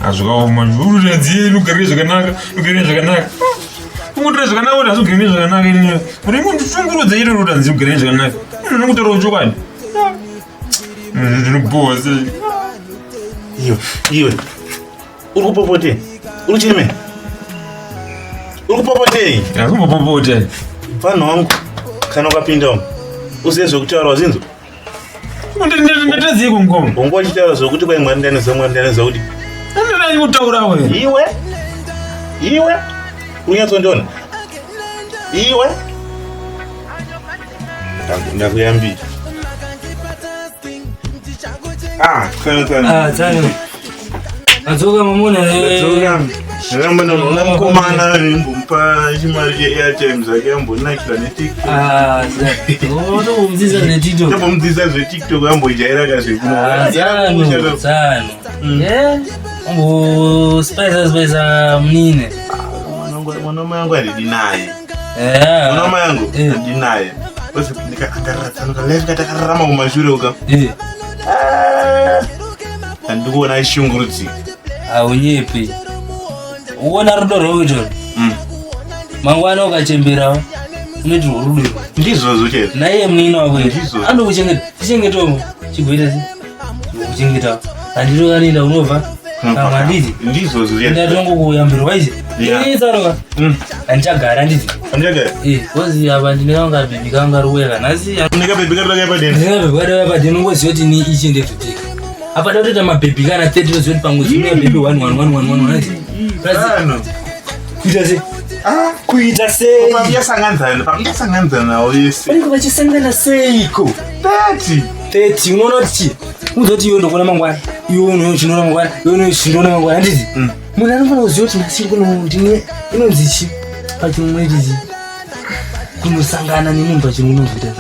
Hazvikaoma urikuti ugarire zvakanaka, ugarire zvakanaka. Ungotora zvakanaka kuti hazvigarire zvakanaka ini. Uri kundishungurudza iro kuti hanzi ugarire zvakanaka. Unongotaura chokwadi. Ndinobhowa sei. Iwe, iwe. Uri kupopotei? Uri kuchemei? Uri kupopotei? Ndikumbopopota. Mfana wangu, kana ukapinda umu, uzive zvekutaura wazinzwa. Ndatadzei kumukoma? Unguva uchitaura zvekuti kwai Mwari ndaniziva, Mwari ndaniziva kuti. Ndinodai kutaura wewe. Iwe, iwe, unyatsondiona. Iwe. Ndakuyambira. Ah, tsano tsano. Ah, tsano. Adzoka mamona. Ndadzoka. Ndaramba ndaona mukomana ndimbomupa chimari cheairtime zvake ambonakira neTikTok. Ah, tsano. Otomudzidzisa zveTikTok. Ndambomudzidzisa zveTikTok ambojaira kazvekuno. Ah, tsano, tsano. Eh? Ombo spice spice munine. Mwana mai angu handidi naye. Eh. Mwana mai angu handidi naye. Akarara tsano kalife katakararama kumashure uka. Eh. Handikuona achishungurudzika. Haunyepi. Uona rudo rweucho. Mangwana ukachemberawo unoiti rudo irwo. Ndizvozvo chaizvo. Naiye munin'ina wako ere. Ndizvozvo. Anokuchengeta. Tichengetawo chigoita sei? Kuchengetawo. Handito kanoenda unobva. Pamwe handiti. Ndizvozvo chaizvo. Ndatongokuuyambirwa izi. Yeah. Ini tsaroka. Handichagara handiti. Handichagara. Eh, kozi apa ndine kanga bhebhi kanga ruweka nhasi. Ndine kabhebhi kari padeni. Ndine kabhebhi kari padeni ungoziva kuti ni ichi ndezvoteka. Apa da kutoita mabhebhi kana 30 toziva kuti pamwedzi unoya bhebhi 1 1 1 1 1 1. Kuita sei? Kuita sei? Pamuchasanganidzana, pamuchasanganidzana nawo yese. Vanenge vachisangana seiko? 30. 30 unoona kuti chii? Unoziva kuti iwe ndokuona mangwana, iwe unochinoona mangwana, iwe unochinoona mangwana handiti? Munhu anofanira kuziva kuti nhasi kuno ndine inonzi chi pachirungu inoiti chi kunosangana nemunhu pachirungu inonzi kuita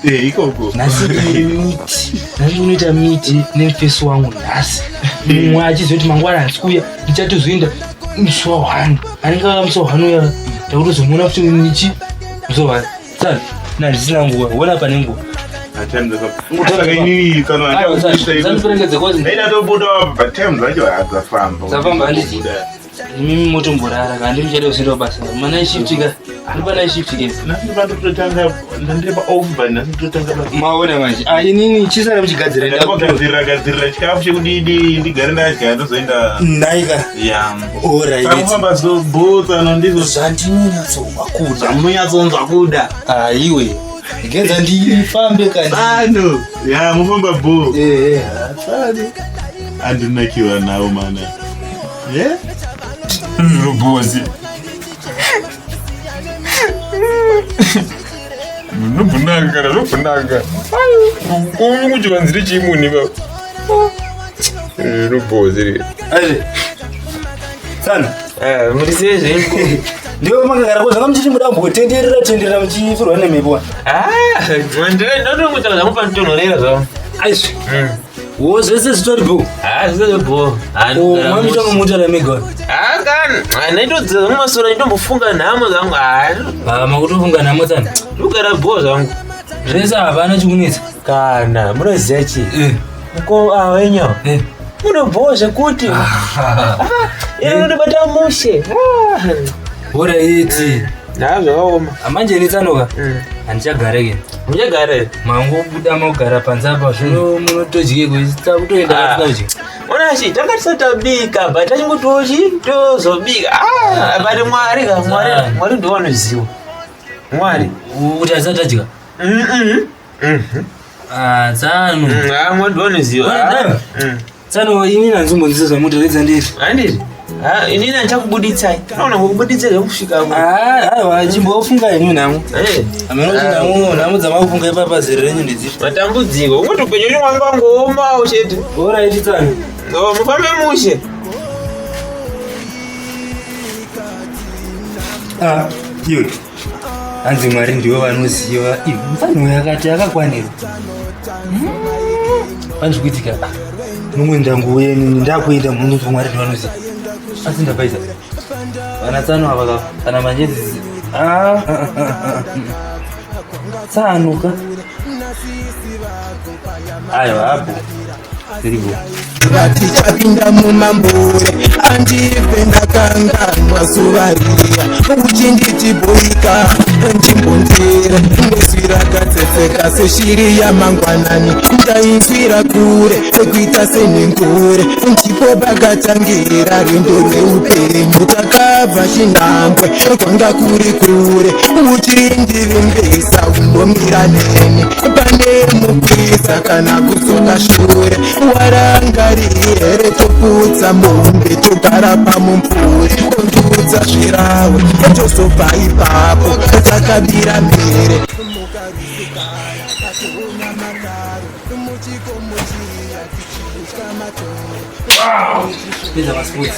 sei? Eh, ikoko. Nhasi ndine miti, nhasi unoita miti nemufesi wangu nhasi. Mumwe achiziva kuti mangwana handisi kuuya, ndichatozoenda musi wa 1. Anenge ava musi wa 1 uya, ndakutozomuona futi nichi musi wa 1. Saka, handisina nguva, wona pane nguva. Saka inini tsano Zandiperekedze kozi. Ndaida tobuda but time dzacho hadzafamba. Dzafamba handiti? Imimi motomborara ka handi muchaida kuzoenda kubasa. Mana shift ka. Handi pana shift ke. Nhasi ndipandototanga ndandiri pa off but nhasi ndototanga basa. Maona manje. Ah inini chisara muchigadzira Ndakugadzirira gadzirira chikafu chekudidi ndigare ndadya ndozoenda. Naika. Yeah. Alright. Saka mufamba zobhutsa ndizvo zvandinonyatsonzwa kuda. Zvamunonyatsonzwa kuda. Ah iwe. Genza ndifambe kandi. Tsano. Ya mufamba bho. Eh eh. Tsano. Andinakiwa nawo mana. Yeah? Rubozi. Zvinobvunaka kana zvinobvunaka. Kumi kuchivanzire chimuni ba. Rubozi ri. Azve. Tsano. Eh, muri sei zvenyu? Ndiwe makagara ko zvanga muchiti muda kumbotenderera tenderera muchifurwa nemhepo. Ah, ndinotongotaura zvangu panotonhorera zvavo. Aizve. Wo zvese zvitori bho. Ah, zvese bho. Oh, mami mutara mega. Ah, kana. Ndaitodzidza zvangu masoro nditombofunga nhamo zvangu. Ah, Ah, makutofunga nhamo tsano. ndikugara bho zvangu. Zvese hapana chikunetsa. Kana, munoziva chii? Mukoma wenyu. Munobhowa zvekuti. Iri unondibata mushe. Alright. Ha, zvakaoma. Manje ini tsanoka. Handichagare ke. Muchagare. Mangobuda magara panze apa zvino munotodyeko takutoenda Ah. katisina kudya. Ona chi, tanga tisati tabika, but tachingotochi tozobika. Ah, but Mwari ka, Mwari, Mwari ndiwo anoziva. Mwari. Kuti asati tadya. Ah, tsano. Ah, Mwari ndiwo anoziva. Ona, Ah. Tsano ini nanzombonzisa zvamuti redza ndiri. Handiti? Ha, inini handichakubuditsai. Unoona kukubuditsa zvekusvika ku. Ah, aiwa chimbofunga henyu nhamo. Eh. Hameno kuti nhamo nhamo dzamakufunga ipapa zero renyu ndedzipi. Matambudziko. Ungoti upenyu hwenyu hwanga wangoomawo chete. Alright tsano. No, mufambe mushe. Ah, iwe. Hanzi Mwari ndivo vanoziva. Iwe mufana uyu akati akakwanirwa. Pane zvikuitika. Mumwe ndanguuye nini ndakuenda munonzwa Mwari ndivo vanoziva. Asi ndapaisa. Vana tsano ava ka kana manje dzidzi. Ah, ah, ah, ah. Tsano ka. Aiwa apo. Zviripo. Vatichapinda mumambure andife ndakanganwa zuva riya uchinditi boika ndimbondire nezwi rakatsetseka seshiri yamangwanani ndainzwira kure kuita senhengure ndipo pakatangira rwendo rweupenyu takabva chinhambwe kwanga kuri kure uchindivimbisa unomira neni pane mukwiza kana kudzoka shure warangarire toputsa mombe togara pamumvuri ondiudza zvirawe tozobva ipapo takabira mhere Pedza masports.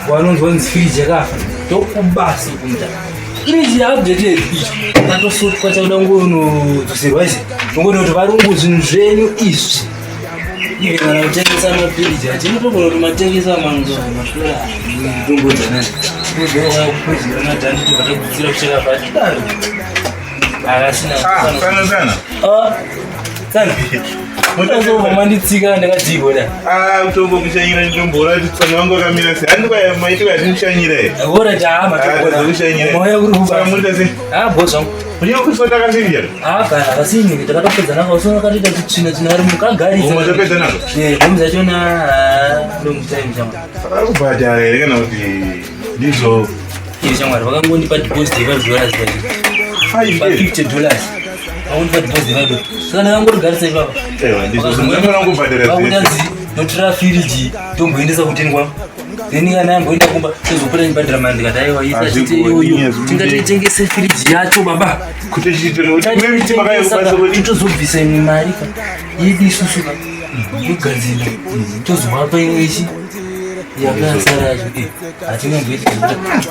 Wanonzwa nzi fridge yakafa. Tokubasa kumta. Fridge yaupdated ichi. Tatosotwa chakuda ngonodzoserwa ichi. Ngoni kuti varungu zvinhu zvenyu izvi. Ive kana kutengesa mafiriji achi inotogona kuti matengesa manzo matora mitombo dzanani. Kuzoka kukwezera madhandi tobva tagudzira kucheka patidaro. Akasina. Ah, sana sana. Ah. Sana. Mutazobva manditsika ndakadzikwa da. Ah, mutombo kushanyira nditombora kuti tsano wangu akamira sei. Handi kwa maitiro atimushanyira here. Ora ta Ah, kushanyira. Moyo kuri Saka kuba. muri sei? Ah, bo zvangu. Muri kusota kasinjera. Ah, kana kasini takatopedza nako usona katoita tutsvina tsvina ari mukagarisa. Umwe topedza nako. Eh, bomu dzachona ah, long time shamwari. Saka kubhadhara here kana kuti ndizvo Iyo shamwari vakangondipa deposit ye $5 pachi. 5 Pa days. $50. Vakangondipa deposit ye $5. Saka ndakangotigarisa ipapa. Ewa, ndizvo zvinofanira kubhadhara Vakuda zvese. nzi notora firiji tomboendesa kutengwa. Then kana yamboenda kumba tozopota ndibhadhara mari ndikati aiwa isa Hazvigoni, chite iyoyo. hazvigoni. Tingatitengese firiji yacho baba. Kuti chiitiro kuti mune mitima kayo kubasa kuti totozobvisa imwe mari ka yedu isusu ka yogadzira tozovapa imwe ichi yakasara yacho eh, hatingamboiti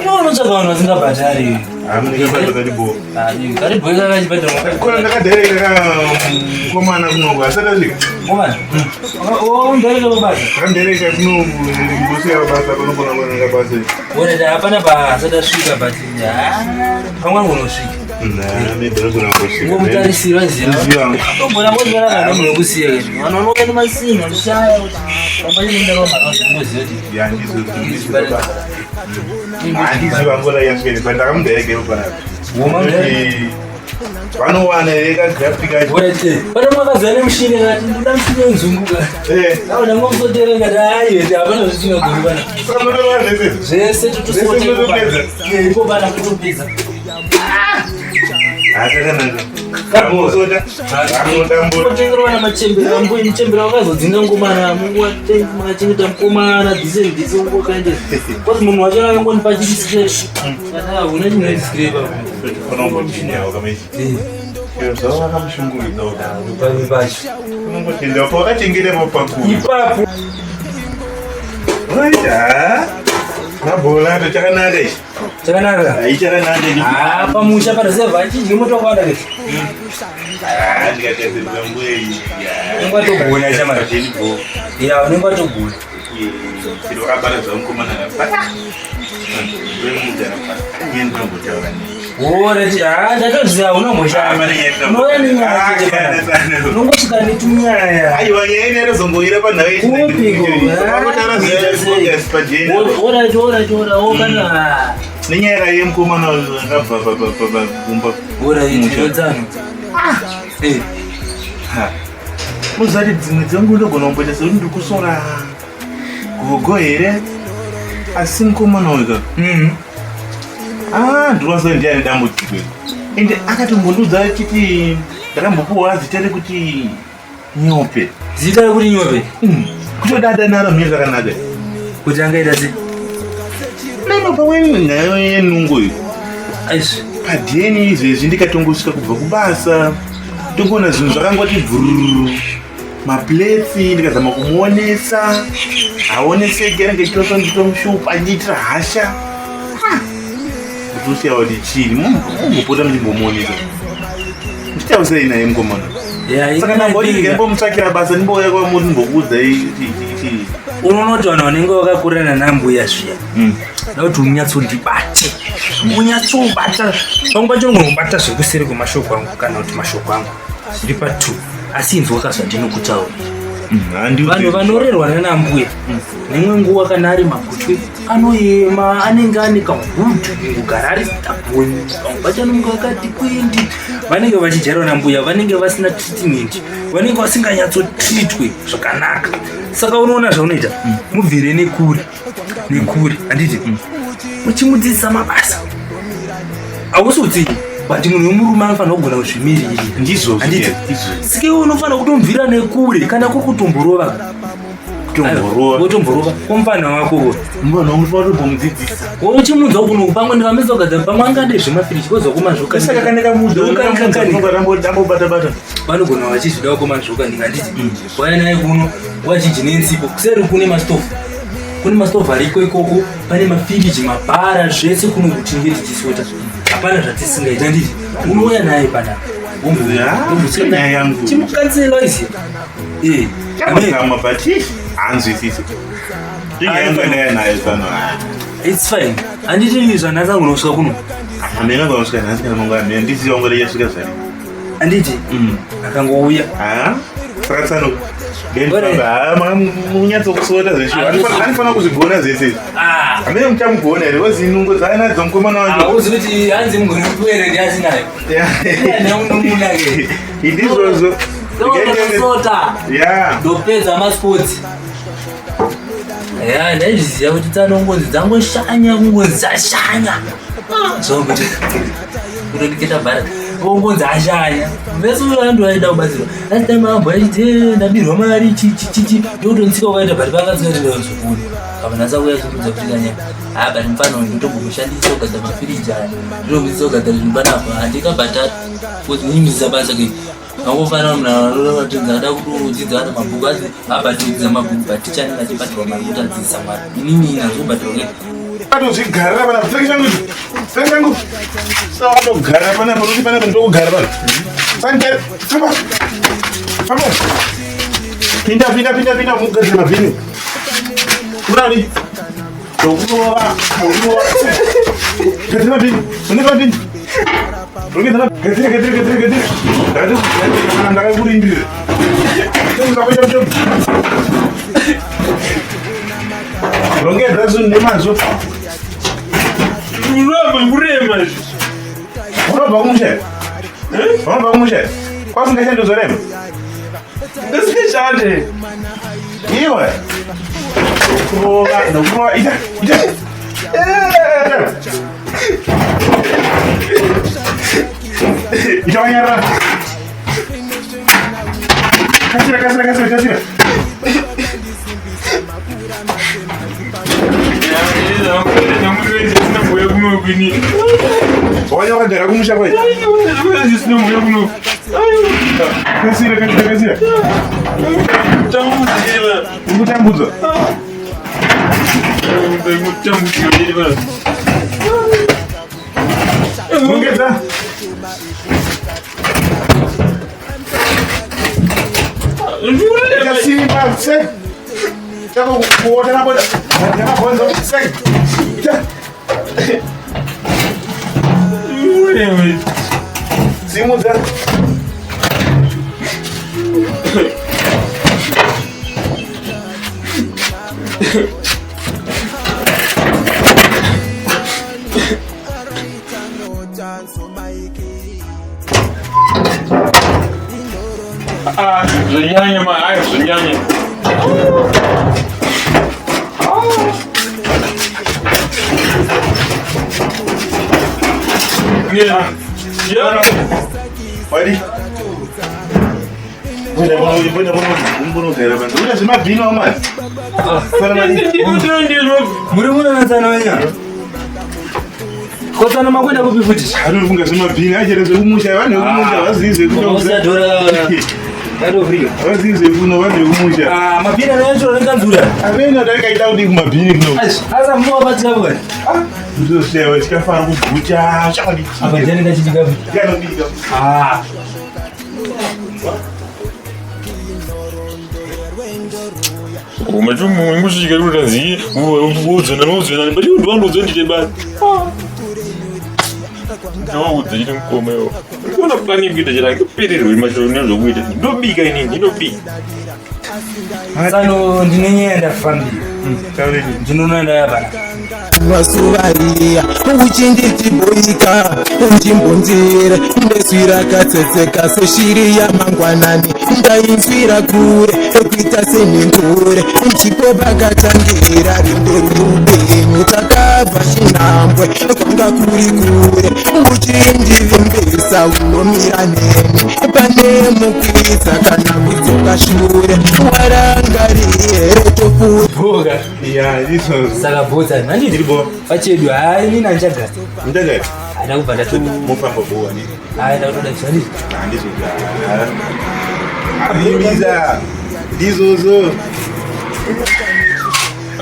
iwe unotsvaga vanhu vasingabhadhari Ah, munenge bhadhara bo. karibhoika kachibhadhara Kona ndakadhereka mukomana kunoku asati asvika. komana undareka pabasa Ndakadhereka kunoku ndosiya basa panogona kuoneka basa. onati hapana paasati asvika but pamwe angonosvika Nah, maybe anogona kungosvika. ngomutarisira Ziva. zivatombona ngozvaraka nemunhu wekusiya ke vanhu vanoka nemasinhi vanoshaya kuti pamba chinendaromaaoziva kuti Ya, ndizvo ndizvo basa. Handiziva ngora yasvika but ndakamudhereka ipo panapa. Woma- Vanowana here kagraphic acho. pane makaziva nemushini kati ndoda mushini wenzungu ka Eh, aona ngomusotere kati aiwete hapana zvichingagoni pana saka munotora zvese. zvese Zvese motopedza? iko pana kutopedza Achakanaka. Kamusota. Kamutambura. otengerwa namachembera ambuye muchembera wakazodzinga ngomana makachengeta mukomana dhise dhise ungokaende kozi munhu wacho akangonipa chidiscrepa hauna chinodiscrepa Unombopinyawo kamaichi. Zvavo vakamushungurudza kudaro. pamwe pacho Unongotenda pakachengeta pakuru. ipapo Right, ah. Mabhola acho chakanaka ichi. chakanaka Hai chakanaka ichi. Ah, pamusha pareserve achidyi moto wakawanda ke Ah, ndikatedzera mbuya iyi. unenge watogona shamari ya unenge watogona Chero wakabata zvamukomana apa. Wemudhara pa. Nyaya ndinombotaura naye. orati ha ndatoziva Ah, pane nyaya unomboshaya ndinombota. Ah, kana sana. unongosvika netunyaya Aiwa nyaya ine yatozongoira panhau Kupiko, yechinaotaura pajena orati orati ora okana nenyaya yemukomana akabva pakumba orairodzano muzati dzimwe dzangu ndogona kumboita sekuti ndiri kusora gogo here asi mukomana uyu ka Ah, ndinoziva ndiani dambudziko iri ende akatombondiudza achiti ndakambopuwa zita rekuti nyope zita rekuti nyope kutodada naro mhiri rakanaka. Kuti angaita sei? Meno pamwe nyaya yenungo iyi. Aizvi. Padheni izvezvi ndikatongosvika kubva kubasa tongoona zvinhu zvakangoti bvururu mapletsi ndikazama kumuonesa haoneseki anenge achitomushupa achiitira hasha kutoshawa kuti chii mumbopota muchimbomuonesa nditausei naye mukomana saka ndamboti ndikaimbomtsvakira basa ndimbouya kwamuri ndimbokuudzai chii Unoona kuti vanhu vanenge vakakurana nanambuya zviya da kuti unyatsondibate unyatsobata pamwe pacho ungonobata zvekuseri kwemashoko angu kana kuti mashoko angu zviri pa2 asi inzwaka zvandinokutaurira. Vanhu vanorerwa nanambuya neimwe nguva kana ari magutwe anoyema anenge ane kahutu kugara ari staboni pamwe pacho anonge akati kwindi vanenge vachijairwa nambuya vanenge vasina treatment vanenge vasinganyatsotreatwe zvakanaka. Saka unoona zvaunoita mubvire nekure nekure handiti muchimudzidzisa mabasa hausi utsinye but munhu wemurume anofanira kugona kuzvimiririra. Ndizvozvo. Handiti? Ndizvozvo. Sike unofanira kutomubvira nekure kana kuri kutomborova. Kutomborova. Wotomborova komufana wako uyo. Mwana wangu unofanira kutombomudzidzisa. Wochimunza kuno pamwe ndikamisa kugadzira pamwe angade zvemafiriji kozwa kumazvoka. Saka kanekamuudza bata Vanogona vachizvidawo komazvokanika handiti? Waya naye kuno nguva zhinji nensipo kuseri kune mastofu kune mastofu ariko ikoko pane mafiriji mabhara zvese kuno kutinge tichisota hapana zvatisingaita handiti? Unouya naye panapa nyaya yangu. Chimukansela izi. Eh, Chakazama but hanzwisisi. Nyaya yangu yandaya nayo tsano. It's fine. Handiti zvanhasi angonosvika kuno. Hamena kwanosvika nhasi kana mangwana mena ndisiya wangu richasvika zvari. Handiti? Akangouya. Ah, saka tsano. Munyatsokusota zveshe. Anofanira kuzvigona zvese izvi. Ah. Hamene muchamugona here kozi nungo dzaanadzo mukomana wacho. Hauzi kuti hanzi mugone kuere ndiasinayo. Ndizvozvo. Sota. Yeah. Ndopedza masports. Ya, ndaizviziva kuti tsanongozi dzangoshanya kungozi dzashanya. Zvongoti kutondiketa bhara. Vongonzi ashanya. Vese vanhu vaida kubatsirwa. Last time ambo achiti "Eh, ndabirwa mari chi chi chi chi ndokutonitsika wakaita but vangasingaiti ndozokuni. Apa nhasi akuya achikudza kuti kanya. Ah, but mufana uyu ndotombomushandisa kugadzira mafiriji aya. Ndotomudzidzisa kugadzira zvinhu panapa. Handikabhadhari. Because munyimisa basa ke. Angofanira munhu anoratidza ada kutodzidza ana mabhuku asi abatidzidza mabhuku but ticha anenge achibhadharwa mari kuti adzidzisa mwana. Inini handizobhadharwa ke. Atozvigarira panapa. Saka changu. Saka changu. Saka watogara panapa kuti panapa ndokugara panapa. Saka famba. Famba. Pinda pinda pinda pinda mugadzira mabhini. Kurani. Ndokurova. Ndokurova. Gadzira mabhini. Une mabhini. Rongedza gadzira gadzira gadzira gadzira. Ndakati ndakakurindira. Rongedza zvinhu nemazvo. Kureva kurema izvi. Unobva kumusha? Unobva kumusha? Kwasingashandi uzorema? Ndisingashande. Iwe. Ndokurova, ndokurova. Ita, ita. Ita wanyarara. Kasira, kasira, kasira, kasira. Wanya wakagara kumusha kwai. Kasira, kasira, kasira. Uri kutambudzwa. Rongedza. Ita simba, se. Chako kuota maboda. Mabhonzo, se. Ita. Simudza. Ah, zvanyanya ma, ai zvanyanya. Yeah. Yeah. Wadi. Uita zvemabhini wamani. Muri munonatsana wenya. Kotsana makuenda kupi futi? Anofunga zvemabhini achera zvekumusha vanhu vekumusha havazivi zvekuno. Usadhora. Yatofrika. Havazivi zvekuno vanhu vekumusha. Ah, mabhini anoyacho nekanzura. Amene atakaita kuti kumabhini kuno. Asa munowabatsira bwana. Ndozoshewa chikafara kugucha chakadii. Apa ndiani kachibika futi? Ndianobika. Ah. Umatumungusvika kutanzi udzona udzona but undiwandudzo ndite basa. Ndoudza chine mukoma iwo. Ndikuona plani kuita chira kupererwe mashoko nezvokuita. Ndobika inini ndinobika. Tsano ndine nyaya ndafambira. Ndinoona ndaya pana. Vasuvaiya uchinditiboika uchimbonzire nezwi rakatsetseka seshiri yamangwanani ndainzwira kure ekuita senhengure ndipo pakatangira rwendo rweupenyu takabva chinhambwe kwanga kuri kure uchindivimbisa unomira neni pane mukwidza kana kudzoka shure warangarire topfuura Boka. Ya, izvozvo. Saka botsa handiti Ndiripo. pachedu hayi inini handichagara. Muchagara? Haina kubva ndatu. Mofamba bowa ni. Hayi ndakutoda handiti. Handizvo. Avimbisa. Ndizvozvo.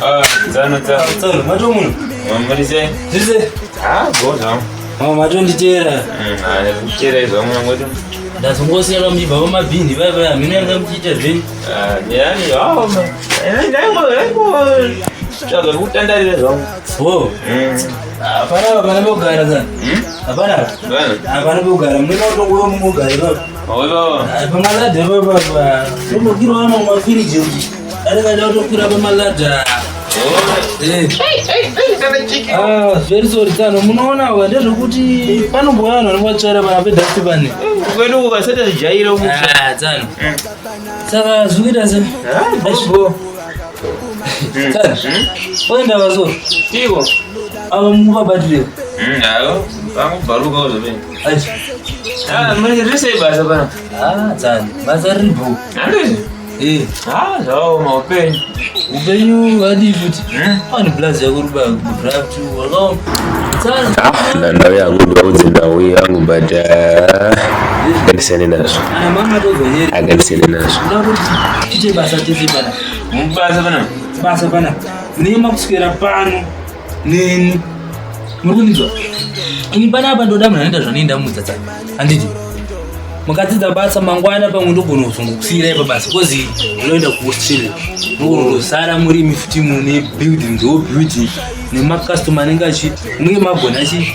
Ah, tsano tsano. Tsano mato muno. Mamurise. Zvise. Ah, go zvangu. Mama matonditeera. Ah, kuchera izvo mwangu. Ndazongosiyana muchibva pamabhini vaya vaya mhino yanga muchiita zvenyu. Ah, yani, ah, ndaingo ndaingo tsvaga kutandarira zvangu. Oh. Hapana hapana pekugara sana. Hapana. Hapana pekugara. Mune matongo mungogara ipapo. Pamaladha ipapo apa. Tombokirwa ano mafiriji uchi. Anenge achida kutokwira pamaladha. Ah, very sorry tsano munoona wa ndezvekuti panombouya vanhu vanenge vatsvaira pana pedhasti pane. Kwedu ukasati zvijaira Ah, tsano. Saka zviri kuita sei? Tsano. Oenda vaso. Iko. Ava muvabatirei. Hayo, pangobvaruka uzopeni. Achi. Ah, manje risei basa pana. Ah, tsano. Basa riripo. Handizvo. Eh. Ah, zvaoma upenyu. Upenyu hadii futi. Pane blazi yako ruba kudraft wakaoma. Tsano. Ndau yangu ndaudze ndau yangu but ngandisiyane nazvo. Ana mama tozonyeri. Angandisiyane nazvo. Unoda kuti tiite basa tese pana. Basa pana. Basa pana. Munenge makuswera pano neni. Muri kundinzwa? Ini panapa ndoda munhu anoita zvanoenda mudza tsano. Handiti? Mukadzidza basa mangwana pamwe ndogona kuzongokusiyirai pabasa kozi munoenda kuAustralia. Munogona kuzosara murimi futi mune building the whole building nemakastoma anenge achi munenge magona chi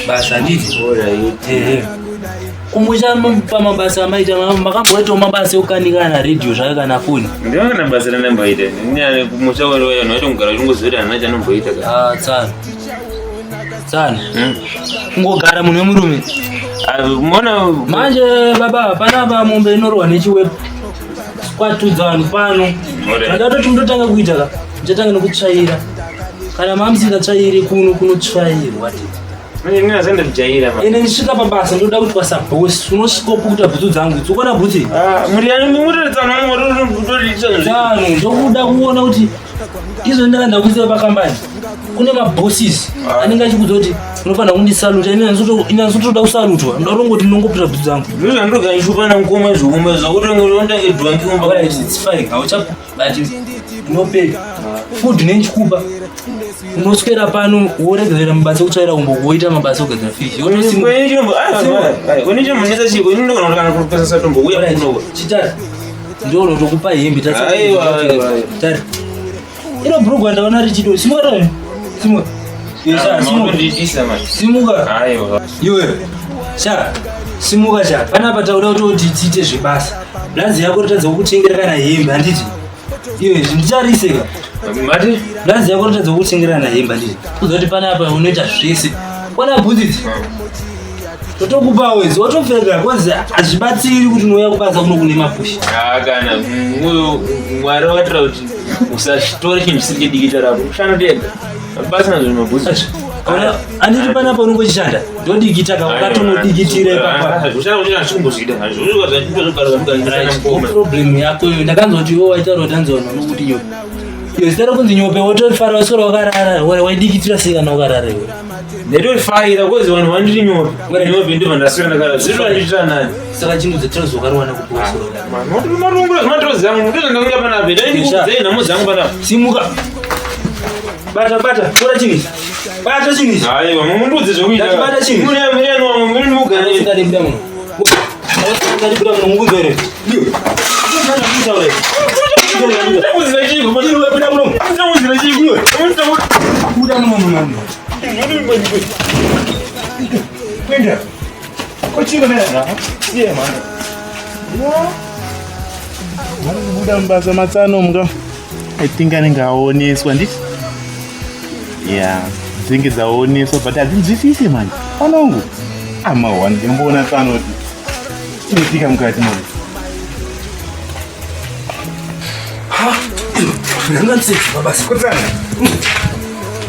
basa handiti? Ehe. Kumusha pamabasa amaita makamboitawo mabasa ekukanika kana redhiyo zvayo kana foni. Ndinoona basa randamboita. Nyaya kumusha wedu vanhu vachongogara vachingoziva kuti hana chanomboita. Ah, tsano. Tsano. Kungogara munhu wemurume. Mona manje baba panapa mombe inorwa nechiwepo. Kwatudza vanhu pano. Ndatoti mundotanga kuita ka. Ndichatanga nekutsvaira. Kana mamusingatsvairi kuno kunotsvairwa tete. Manje ndina zvandajaira ma. Ende ndisvika pabasa ndoda kuti kwasabhosi unosvika wopukuta bhutsu dzangu idzi. Ukona bhutsu iyi? Ah, muri yani mutotsana mutotsana. Tsano ndokuda kuona kuti izvo ndanga ndakuisa pakambani kune mabosses anenge achikudza kuti unofanira kundisaluta ini handitoda kusalutwa ndoda kutongoti ndinongoputa bhutsu dzangu. Ndizvo ndandogara ndichipana mukoma izvo zvakuti undange dwangi kumba. Alright, it's fine. Haucha but unopeka food nenchikupa unoswera pano woregera mabasa ekutsvaira kumbo woita mabasa ekugadzira firiji Chitari ndionotokupa hembe Aiwa, aiwa, aiwa. tari ino bhurugwa ndaona richido simuka tari simuka Iwe, sha, simuka. Simuka iwe sha simuka sha panapa tauda kutoti tiite zvebasa blanzi yako rotadza kukutengera kana hembe handiti iwe ndichariseka Mati blanzi yako rotadza kukutengera kana hembe handiti kuzoti panapa unoita zvese kwana bhutsi idzi totokupawo idzi wotopfeka kozi hazvibatsiri kuti unouya kubasa kuno kune mapushi kana uyu mwari wakatira kuti usatore chinhu chisiri chidiki charapo ushanotega basa nazvo mabhutsi. Anditi panapa unongochishanda ndodikita ka wakatongodikitira ipapa. Problem yako iyo ndakanzwa kuti iwe waitaura kuti anzi vanhu vanokuti nyope. Iyo zita rokunzi nyope wotofara waswera wakarara waidikitira sei kana wakarara iwe? Ndatofaira kozi vanhu vandiri nyope. Nyope ndobva ndaswera ndakarara. Zviri vandiitira nani? Saka chingu dzetinozi wakarowana kupi waswera wakarara? Marungura zvinotoro zangu ndozvandakuita panapa. Dai ndikuudzei nhamo dzangu panapa. Simuka. Bata bata tora chinhu ichi. Bata chinhu ichi. Aiwa mundiudze zvekuita. Ndati bata chinhu. Mune mune mune mune mugara. Usingade kubuda muno. Usingade kubuda muno mukunzwa here? Iwe. Usingade kutaura here? Ndakuzira chii? Iwe buda muno. Ndakuzira chii? Iwe. Buda muno muno. Kuenda. Kochiko mena. Siye mwana. Buda mubasa matsano muka. I think anenge aoneswa nditi. Yeah, dzinenge dzaoneswa but hadzinzwisisi manje. Panongu. Ama one ndimboona tsano kuti chinoitika mukati manje. Ndanga ndisezi mabasa. Kutsana.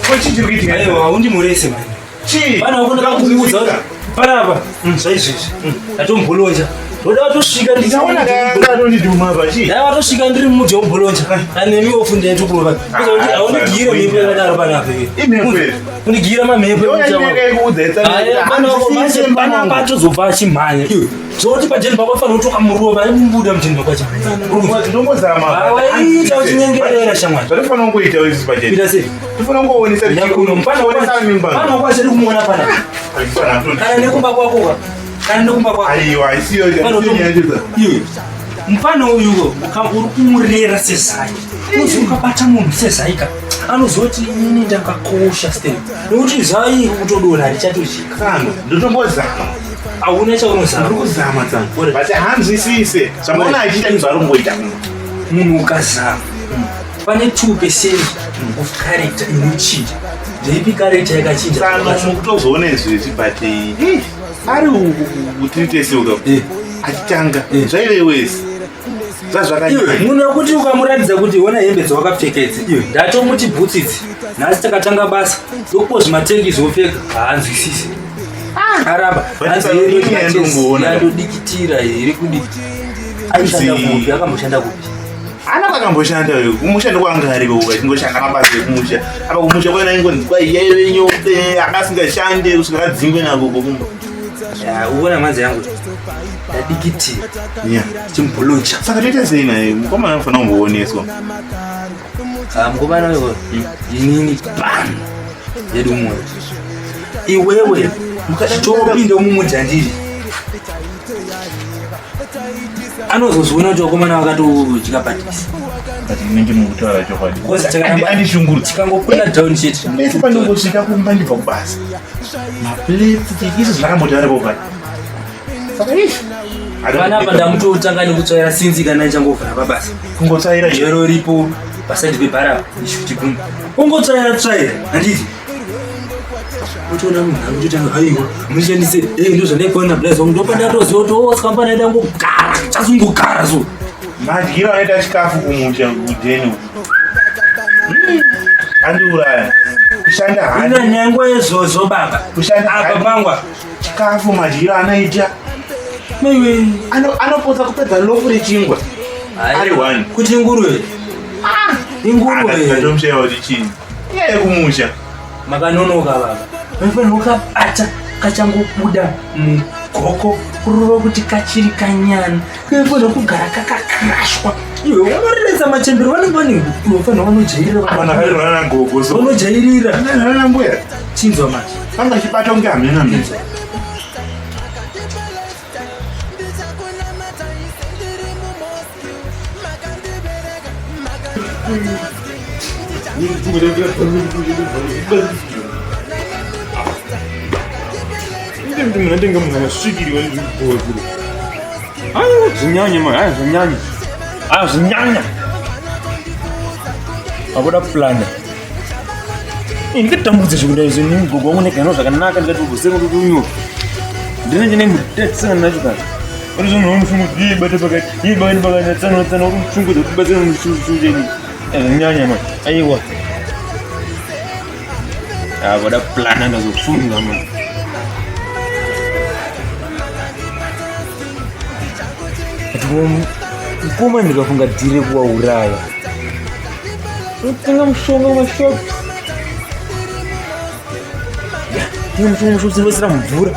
Ko chii chiri kuitika? Aiwa undimurese mani. Chii? Pana wako ndakakuudza kuti panapa zvaizvezvi ndatombolonja. Ndoda watosvika ndiri Ndichaona kakatondidhuma pa chii? Dai watosvika ndiri mumuti wombolonja. Anemi ofu ndaitokurova. Kuti aundigira mhepo yakadaro panapa iwe. Imhepo here? Undigira mamhepo Ndiona ekuti inenge ikuudza itsano. Aya, pana wako manje panapa atozobva achimhanya. Iwe zvokuti pajeni pako fanira kutoka murova aimubuda mujeni pako achimhanya. Ndongozama. Waita uchinyengerera shamwari. Zvatofanira kungoita izvi pachena. Kuita sei? Tofanira kungoonesa Pana mimba. wako achiri kumuona panapa. Kana nekumba kwako ka. Kana nekumba kwako. Aiwa, isiyo isiyo nyaya yacho. Iwe. Mufana uyuwo uri kumurera sezai. Uzi ukabata munhu sezai ka. Anozoti inini ndakakosha step. Nekuti zai kutodonha richatosvika. Tsano, ndotombozama. Hauna chaunozama. Ndiri kuzama tsano. But hanzwisise. Zvamaona achiita ndizvo ari kungoita. Munhu ukazama. Pane 2% of character inochinja. Ndeipi character yakachinja? Tsano mukutozoona izvezvi but eh, ari kutiri tese uka. Achitanga zvaive wese. Iwe Zvazvakanyanya. munhu wekuti ukamuratidza kuti ona hembe dzawakapfeka idzi iwe ndatomuti bhutsi idzi nhasi takatanga basa ndokupo zvimatengi zvopfeka haanzwisisi aramba But ini yandongoona. yandodikitira here kudi aishanda kupi akamboshanda kupi Ana kwakamboshanda uyu kumusha ndokwanga ariko uku achingoshanda mabasa ekumusha apa kumusha kwaina ingonzi kwai yaive nyope akasingashande kusvika adzingwe nako kumba Ya, uona mhanzi yangu ndadikitira Yeah. chimbolocha saka toita sei naye mukomana anofanira kumbooneswa mukomana wewe inini bam yedu mwoyo iwewe topinda mumudhandiri anozozviona kuti vakomana vakatodya padhisi but inenge mukutaura chokwadi Because takaramba- andishungurudza tikangokwira down chete pese pandongosvika kumba ndibva kubasa maplates izvo zvakambotaura popai saka izvi panapa ndamutotanga nekutsvaira sinzi kana ichangovhura pabasa kungotsvaira jero ripo pasaidi pebhara chigumbu ungotsvaira tsvaira handiti utoona munhu akutotanga aiwa mushandise e ndo zvandaikuona blazi wangu ndopandatoziva kuti osikambana aida ngogara chazongogara so madyiro anoita chikafu kumusha kudheni uku andiuraya kushanda ina hani nyangwa yezvozvo baba Kushanda apa hani. pangwa chikafu madyiro anoita maiwe Anopotsa kupedza lofu rechingwa Ari one. kuti inguruve inguruve akatomushaiwa kuti chii inyaya yekumusha makanonoka baba vaifanira kukabata kachangobuda mugoko kurova kuti kachiri kanyana kaifanira kugara kakakrashwa iwe unoreredza machembere vanenge vane unofanira vanojairira vanhu akarirwana nagogo so vanojairira nana mbuya chinzwa manje vanga chibata kunge hamena mene chinzwa Inde munhu anenge munhu akasvikirwa nezvibhotoro. Aiwa zvinyanya mani, aiwa zvinyanya. Aiwa zvinyanya. Akuda plana. Ini ndikatambudza zvekuda izvo ini mugogo wangu negano zvakanaka ndikati ugosema kuti unyoka. Ndine chine mutetsana nacho kana. Uri zvinhu unofunga kuti iye bate pakati, iye bate pakati, tsana tsana uri kushungudza kuti batsira mushungu cheni. Zvinyanya mani. Aiwa. Voda plana ndazofunga mani. Mukoma ndikafunga dhiri kuwauraya. Unotenga mushonga mumashops. Tenga mushonga mumashops unoisira mumvura.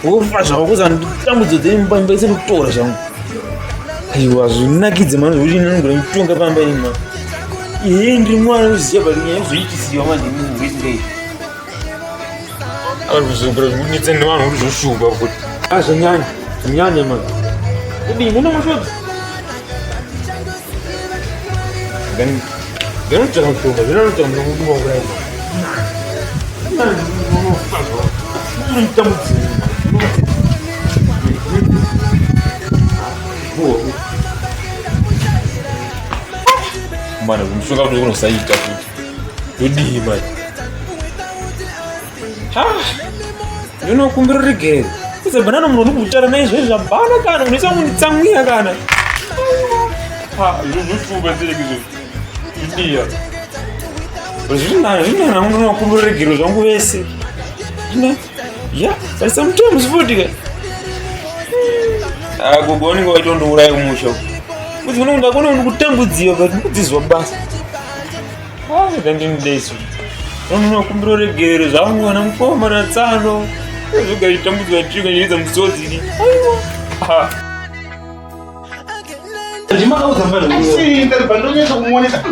Wofa zvako kuza tambudzo dzemumba imba ise kutora zvangu. Aiwa zvinakidze mani zvekuti ndinogona kutonga pamba ini mani. Iye ndiri mwana unoziva but nyaya yozoitisiwa manje munhu wesingaiti. Ari kuzogara zvikunetsa nevanhu kuti zvoshupa futi. Ah zvanyanya, zvanyanya mani. Kudii muna mashops? Then ndinotsvaka mushonga, zvinotsvaka mushonga kuvauraya. Mwana mushonga kuti unosaita futi. Todii manje? Ha! Ndinokumbira ruregerero. Kuza banana munhu unokutara naye zvezvi zvabana kana unoisa kunditsamwira kana. Ha, zvozvoshupa zvireki izvo. Zvidiya. Zvinana zvinana ndinokumbira ruregerero zvangu vese. Zvina ya, but sometimes futi ka. Ah, gogo vanenge vaitondiuraya kumusha. Kuti unoenda kuno ndikutambudziwa but ndikudzizwa basa. Ah, ndandinidaiso. Unokumbira ruregerero zvangu ana mukoma natsano. Zvoga chitambudzwa chiko nyiridza musodzi ini. Aiwa. Ah. Ndimakaudza mfana. Asi ndabva ndonyatsa kumuonesa.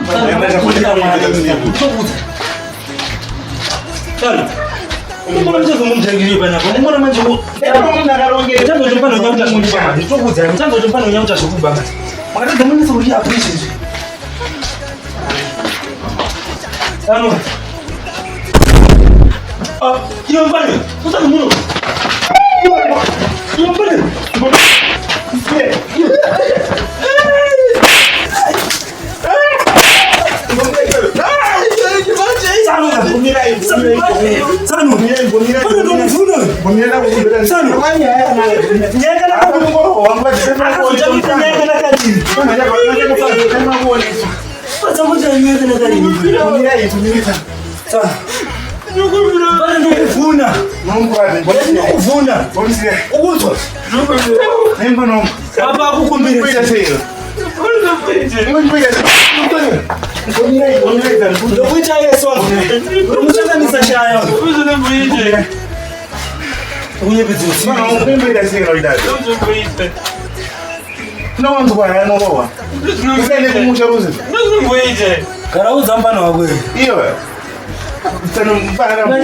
Umbona mchazomujangirire panapa. Umbona manje ku Mchanzo chopano nyakuta zvekuba. Nditokuudza mchanzo chopano nyakuta zvekuba. Makatadza munetsa kuti apo izvezvi. Tano. Ah, iyo mfana. Usati muno. Iyo mfana. Tsano. Tsano. Tsano. Ndokuvhuna. Ndokuvhuna. Ukuzwa. Baba akukumbira. Ndokuita yeso. Ndokuchanganisa shaya. Kunyepedzera. Gara udza mfana wako iwe.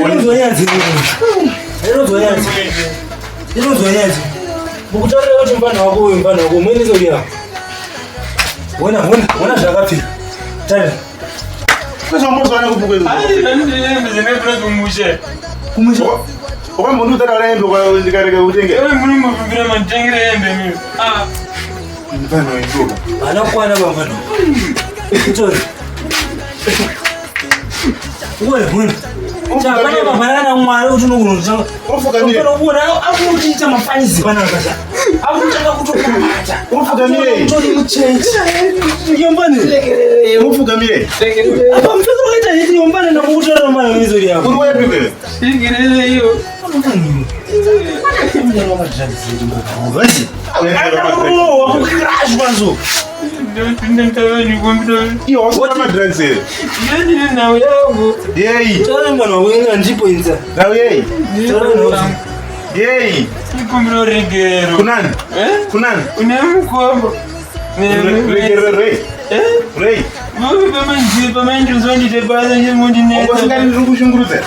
Inonzwa nyadzi. Inonzwa nyadzi. Inonzwa nyadzi. Mukutaurira kuti mfana wako uyu mfana wako muendese uya. Wona wona wona zvakapfira. Tarira. Kumusha. Haana kukwana bamfana. Tori. Uone uone. Chapana bamfana kana mwari kuti unokunotanga. Unoona akutiita mafanizi panapa cha. Akutanga kutokumata. Utori muchechi. Yombane. Ufugamire. Apa mfeko wakaita hiti yombane ndakukutorera mwana wemizori yako. Uri wepi wewe? Iwe wasungura madrugs here? Yei. Ndau yei? Yei. Kunani? Kunani? Regerero rei? Rei. Usingani ndiri kushungurudza.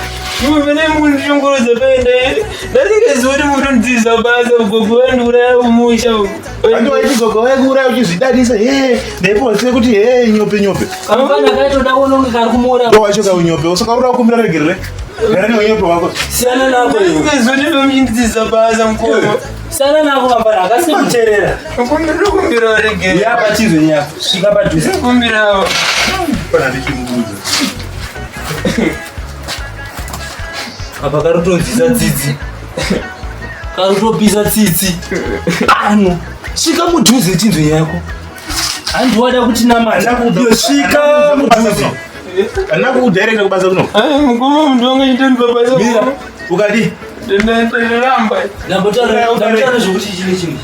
Vantu vaiti gogo vaikuuraya uchizvidadisa he ndaipohwa kuti he nyope nyope. Ndo wacho kaunyope usaka uri kukumbira regerere. Gara neunyope wako. Siyana nako iwe. Siyana nako mambara akasi kuteerera. Yapa chizwe nyako. Svika padhuze. Pana ndichimudza. Apa karutonzisa tsitsi. Karutopisa tsitsi. Ano. Svika mudhuze chinzwe yako. Handiwada kuti namata. Iyo svika mudhuze. Handina kukudirecta kubasa kuno. Mukoma munhu wanga chitondibabasa. Mira, ukadi. Ndaramba. Ndambotaura zvekuti chine chimwe.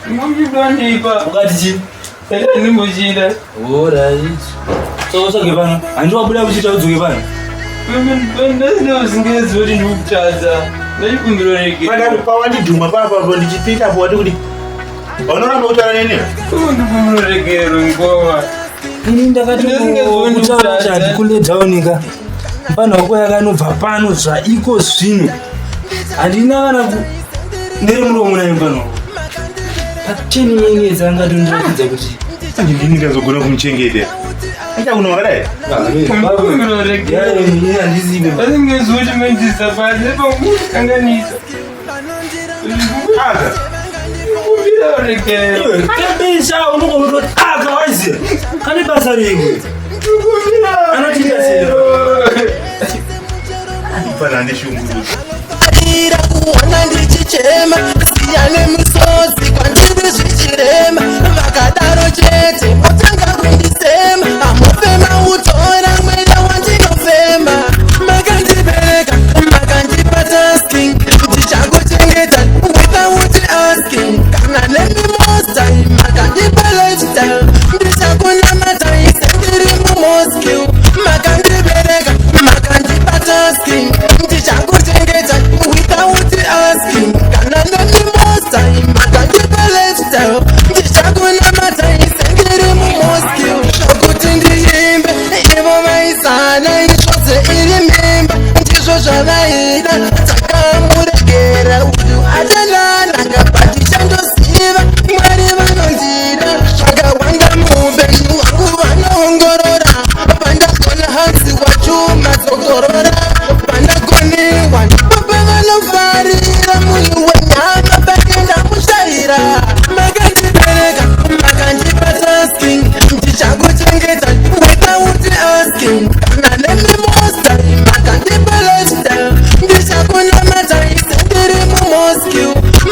Muchidondipa. Ukati chii? Ndimbochida. Alright. So utsvage pano. Handi wabuda uchiita udzoke pano. Ndasina usingezi kuti ndikutadza. Ndachikumbira rege. Padaro pawandidhuma papapo ndichipinda apo wati kuti unoramba kutaura neni? Ndikumbira regero mukoma. Ini ndakatotaura chati kule down ka. Mfana wako yakanobva pano zvaiko zvino. Handina kana ku ndiri muromo naye mfana wako. Pa 10 minutes angatondiratidza kuti Manje ndini ndazogona kumuchengeta. Acha kuno wakadai. Ndikumbira regero. handizive. Asingezi kuti mandisa pasi pakukanganisa. Aka. Ndikumbira regero. Kabisa unongoti aka waiziya. Kane basa reiko. Anotiita sei? Mfana andishungurudza. Farira kuona ndichichema siya nemisodzi kwandiri zvichirema vakadaro chete motanga kundisema hamufema utora mweya wandinofema makandibereka makandipa tasking ndichakuchengeta without asking kana nemi most time makandipa lifestyle ndichakunamata sendiri mumosque makandibereka makandipa tasking ndichakuchengeta without asking kana nemi most time makandipa lifestyle ndichakunamata sendiri mumosque zvokuti ndiimbe ivo vaisana zvose iri mimba ndizvo zvavaida takamuregera uyu atanananga patichandoziva mwari vanondida zvakawanda muupenyu hwangu vanoongorora pandagona hanzi wachuma dzokorora pandagoniwa ndipo pavanofarira munhu wenyama pandenda mushaira makandibereka makandipa tasking ndichakuchengeta without asking kana nemi most time makandipa lifestyle ndichakunamata sendiri mumosque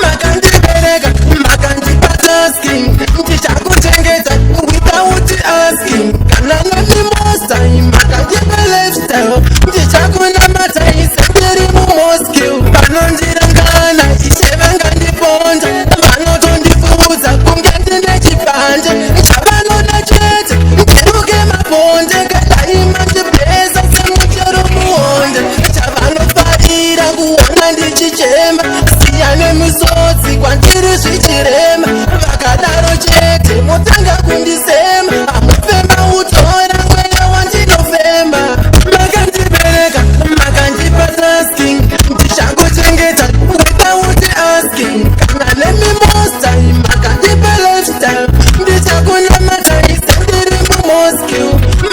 makandibereka makandipa tasking ndichakuchengeta without asking kana nemi most time makandipa lifestyle ndichakunamata sendiri mumosque vanondirangana ishe vangandiponda vanotondifuudza kunge ndine chipande chavanoda chete ndiruke mabonde kadai mandibhesa semuchero muonde chavanofarira kuona ndichichema siya nemisodzi kwandiri zvichirema vakadaro chete motanga kundisema hamufema utora mweya wandinofema makandibereka makandipa tasking ndichakuchengeta without asking kana nemi most time makandipa lifestyle ndichakunamata sendiri mumosque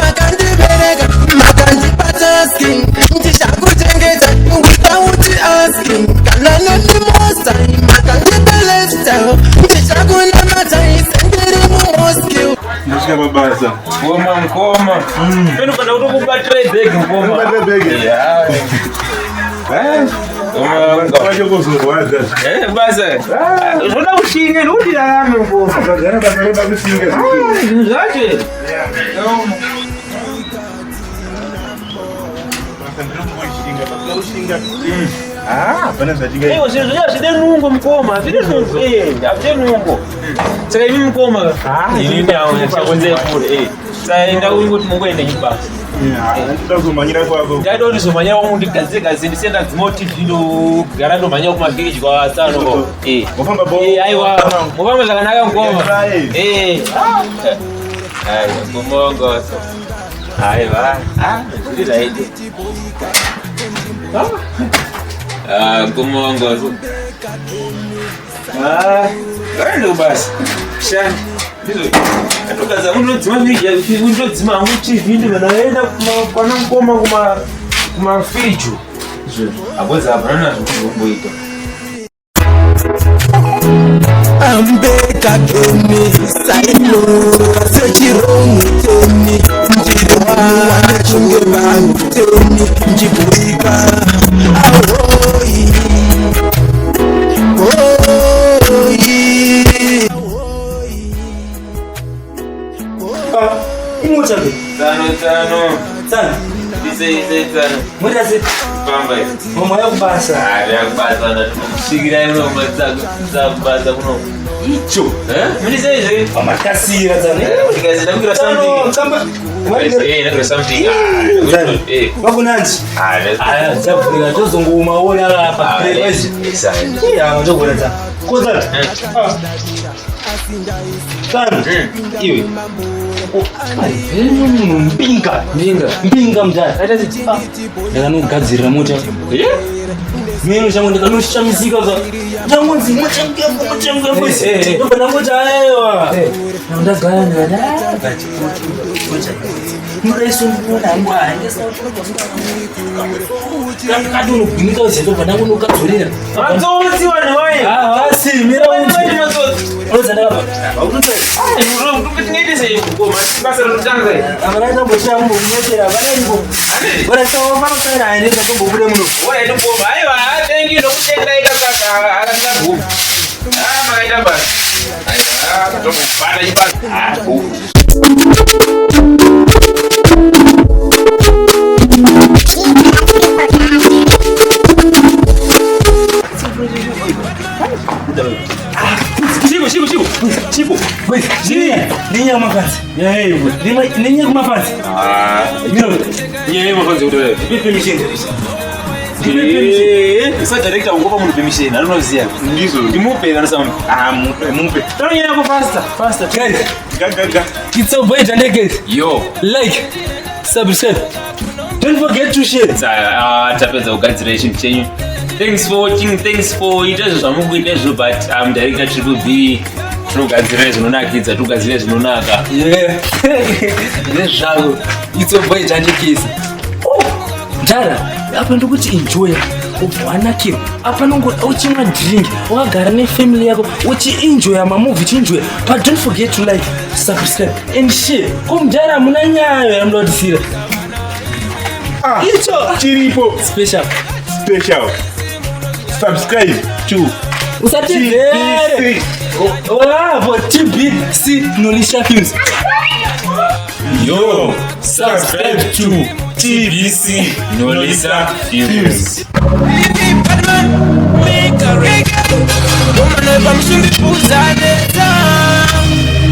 makandibereka makandipa tasking ndichakuchengeta without asking kana nemi most time makandipa lifestyle ndichakunamata sendiri mumosque Ndosvika pabasa. Mukoma mukoma. Peno kana kutokubatira ibhegi mukoma. Kubatira bhegi? Yeah. Eh, mukoma. Kwacho kuzorwadza. Eh, basa. Zvoda kushinga nekuti rarame mukoma. Zvagara basa roda kushinga. Zvinhu zvacho. Basa ndinomboshinga, basa kushinga. Ah, hapana zvatingaita. Ewo zvinhu zvacho hazvide nungo mukoma, hazvide nungo. Eh, hazvide nungo. Saka imi mukoma. Ini ndakunze kure. Eh. Saka ndakungoti mungoenda chibasa. Ndinoda kuzomhanyira kwako. Ndaida kuti zomhanyira kwangu ndigadzire gadzire ndisenda dzimwe TV ndogara ndomhanyira kumavhiriji kwasano. Eh. Mofamba bo. Eh, aiwa. Mofamba zvakanaka mukoma. Right. Eh. Aiwa, mukoma wangu wasa. Aiwa. Ah, zviri right. Ah, mukoma wangu wasa. Ah, ngaende kubasa. Shandi. Ndizvo. Ndatogadza undodzima firiji, undodzima hangu TV ndinoenda kwana mukoma kuma kumafiriji. Izvozvo. Akonzi hapana nazvo kuzomboita. Ambeka keni saino sechirongo teni ndiri wanechunge vanhu teni njibhuika ahoi oi Imota ke. Tsano tsano. Tsano. Isei isei tsano. Muita sei? Famba iyi. Mama yakubasa. Ah, yakubasa ndakusvikirai muno kubasa kuno. Icho. Eh? Muri sei zve? Pamakasira tsano. Ndikasira ndakuira something. Tsamba. Eh, ndakuira something. Tsano. Eh. Vakunanji. Ah, Aya, dzabvurika tozongomaona apa. Iya, matogona tsano. Ko tsano. Tsano. Iwe. Munhu mbinga. Mbinga. Mbinga mudhara. Ndakanogadzirira mota. Meno changu ndikanoshamisika ka. Ndangonzi mochangu mochangu ndobva ndangoti aiwa. Ndagara ndikati kati unogwinika uziya ndobva ndangonokadzorera. Matsotsi vanhu vaye. Havasi mira Matsotsi. unoza ndakabva. Tinoite sei kukoma? Basa rinotanga iri. Havana tambotirambokunyetsera havana iripo. Vanasavanotara haende tatombobude muno. Ora ndikoma. Aiwa, thank you nokutendai kakaka akasingagumi. Ah, makaita basa. Aiwa, tombobata chibasa. Ah, go. Chico, chico, chico, chico. Nenyaya kumafanzi. Nenyaya kumafanzi. Nyaya yemafanzi kuti wewe. Ndipe permission. Isa director ungopa munhu permission, anoziya. Ndizvo. Ndimupe kana some. Ah, mupe mupe. Tano yako faster, faster. Guys, Ga ga ga. It's your boy Jandekes. Yo. Like, subscribe. Don't forget to share. Tapedza kugadzira chinhu chenyu. Thanks for watching, thanks for ita izvo zvamukuita izvo but I'm director Triple B. Tinogadzira zvinonakidza, tinogadzira zvinonaka. Yeah. Ndezvako. It's your boy Jandekes. Oh, Ndara, apa ndikuti enjoy. Ubva wanakirwa. Apa nongo uchimwa drink, wakagara nefamily yako, uchienjoya mamovie, uchienjoya. But don't forget to like, subscribe and share. Ko mudhara hamuna nyaya yamunoda kutisira. Ah, Icho chiripo special. special. Subscribe to Usatizere. TBC. Olavo TBC Nolisha Films. Yo, Subscribe to TBC Nolisa Films.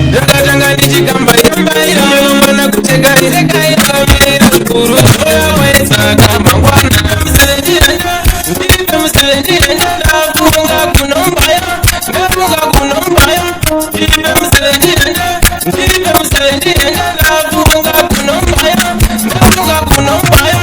Ndakatanga ndichikambaira mwana kutekairekaira kuru waitsaka mangwana ndipe musevenjiranja ndafunga kunombaya ndafunga kunombaya ndipe musevenjiranja ndipe musevenjiranja ndafunga kunombaya ndafunga kunombaya.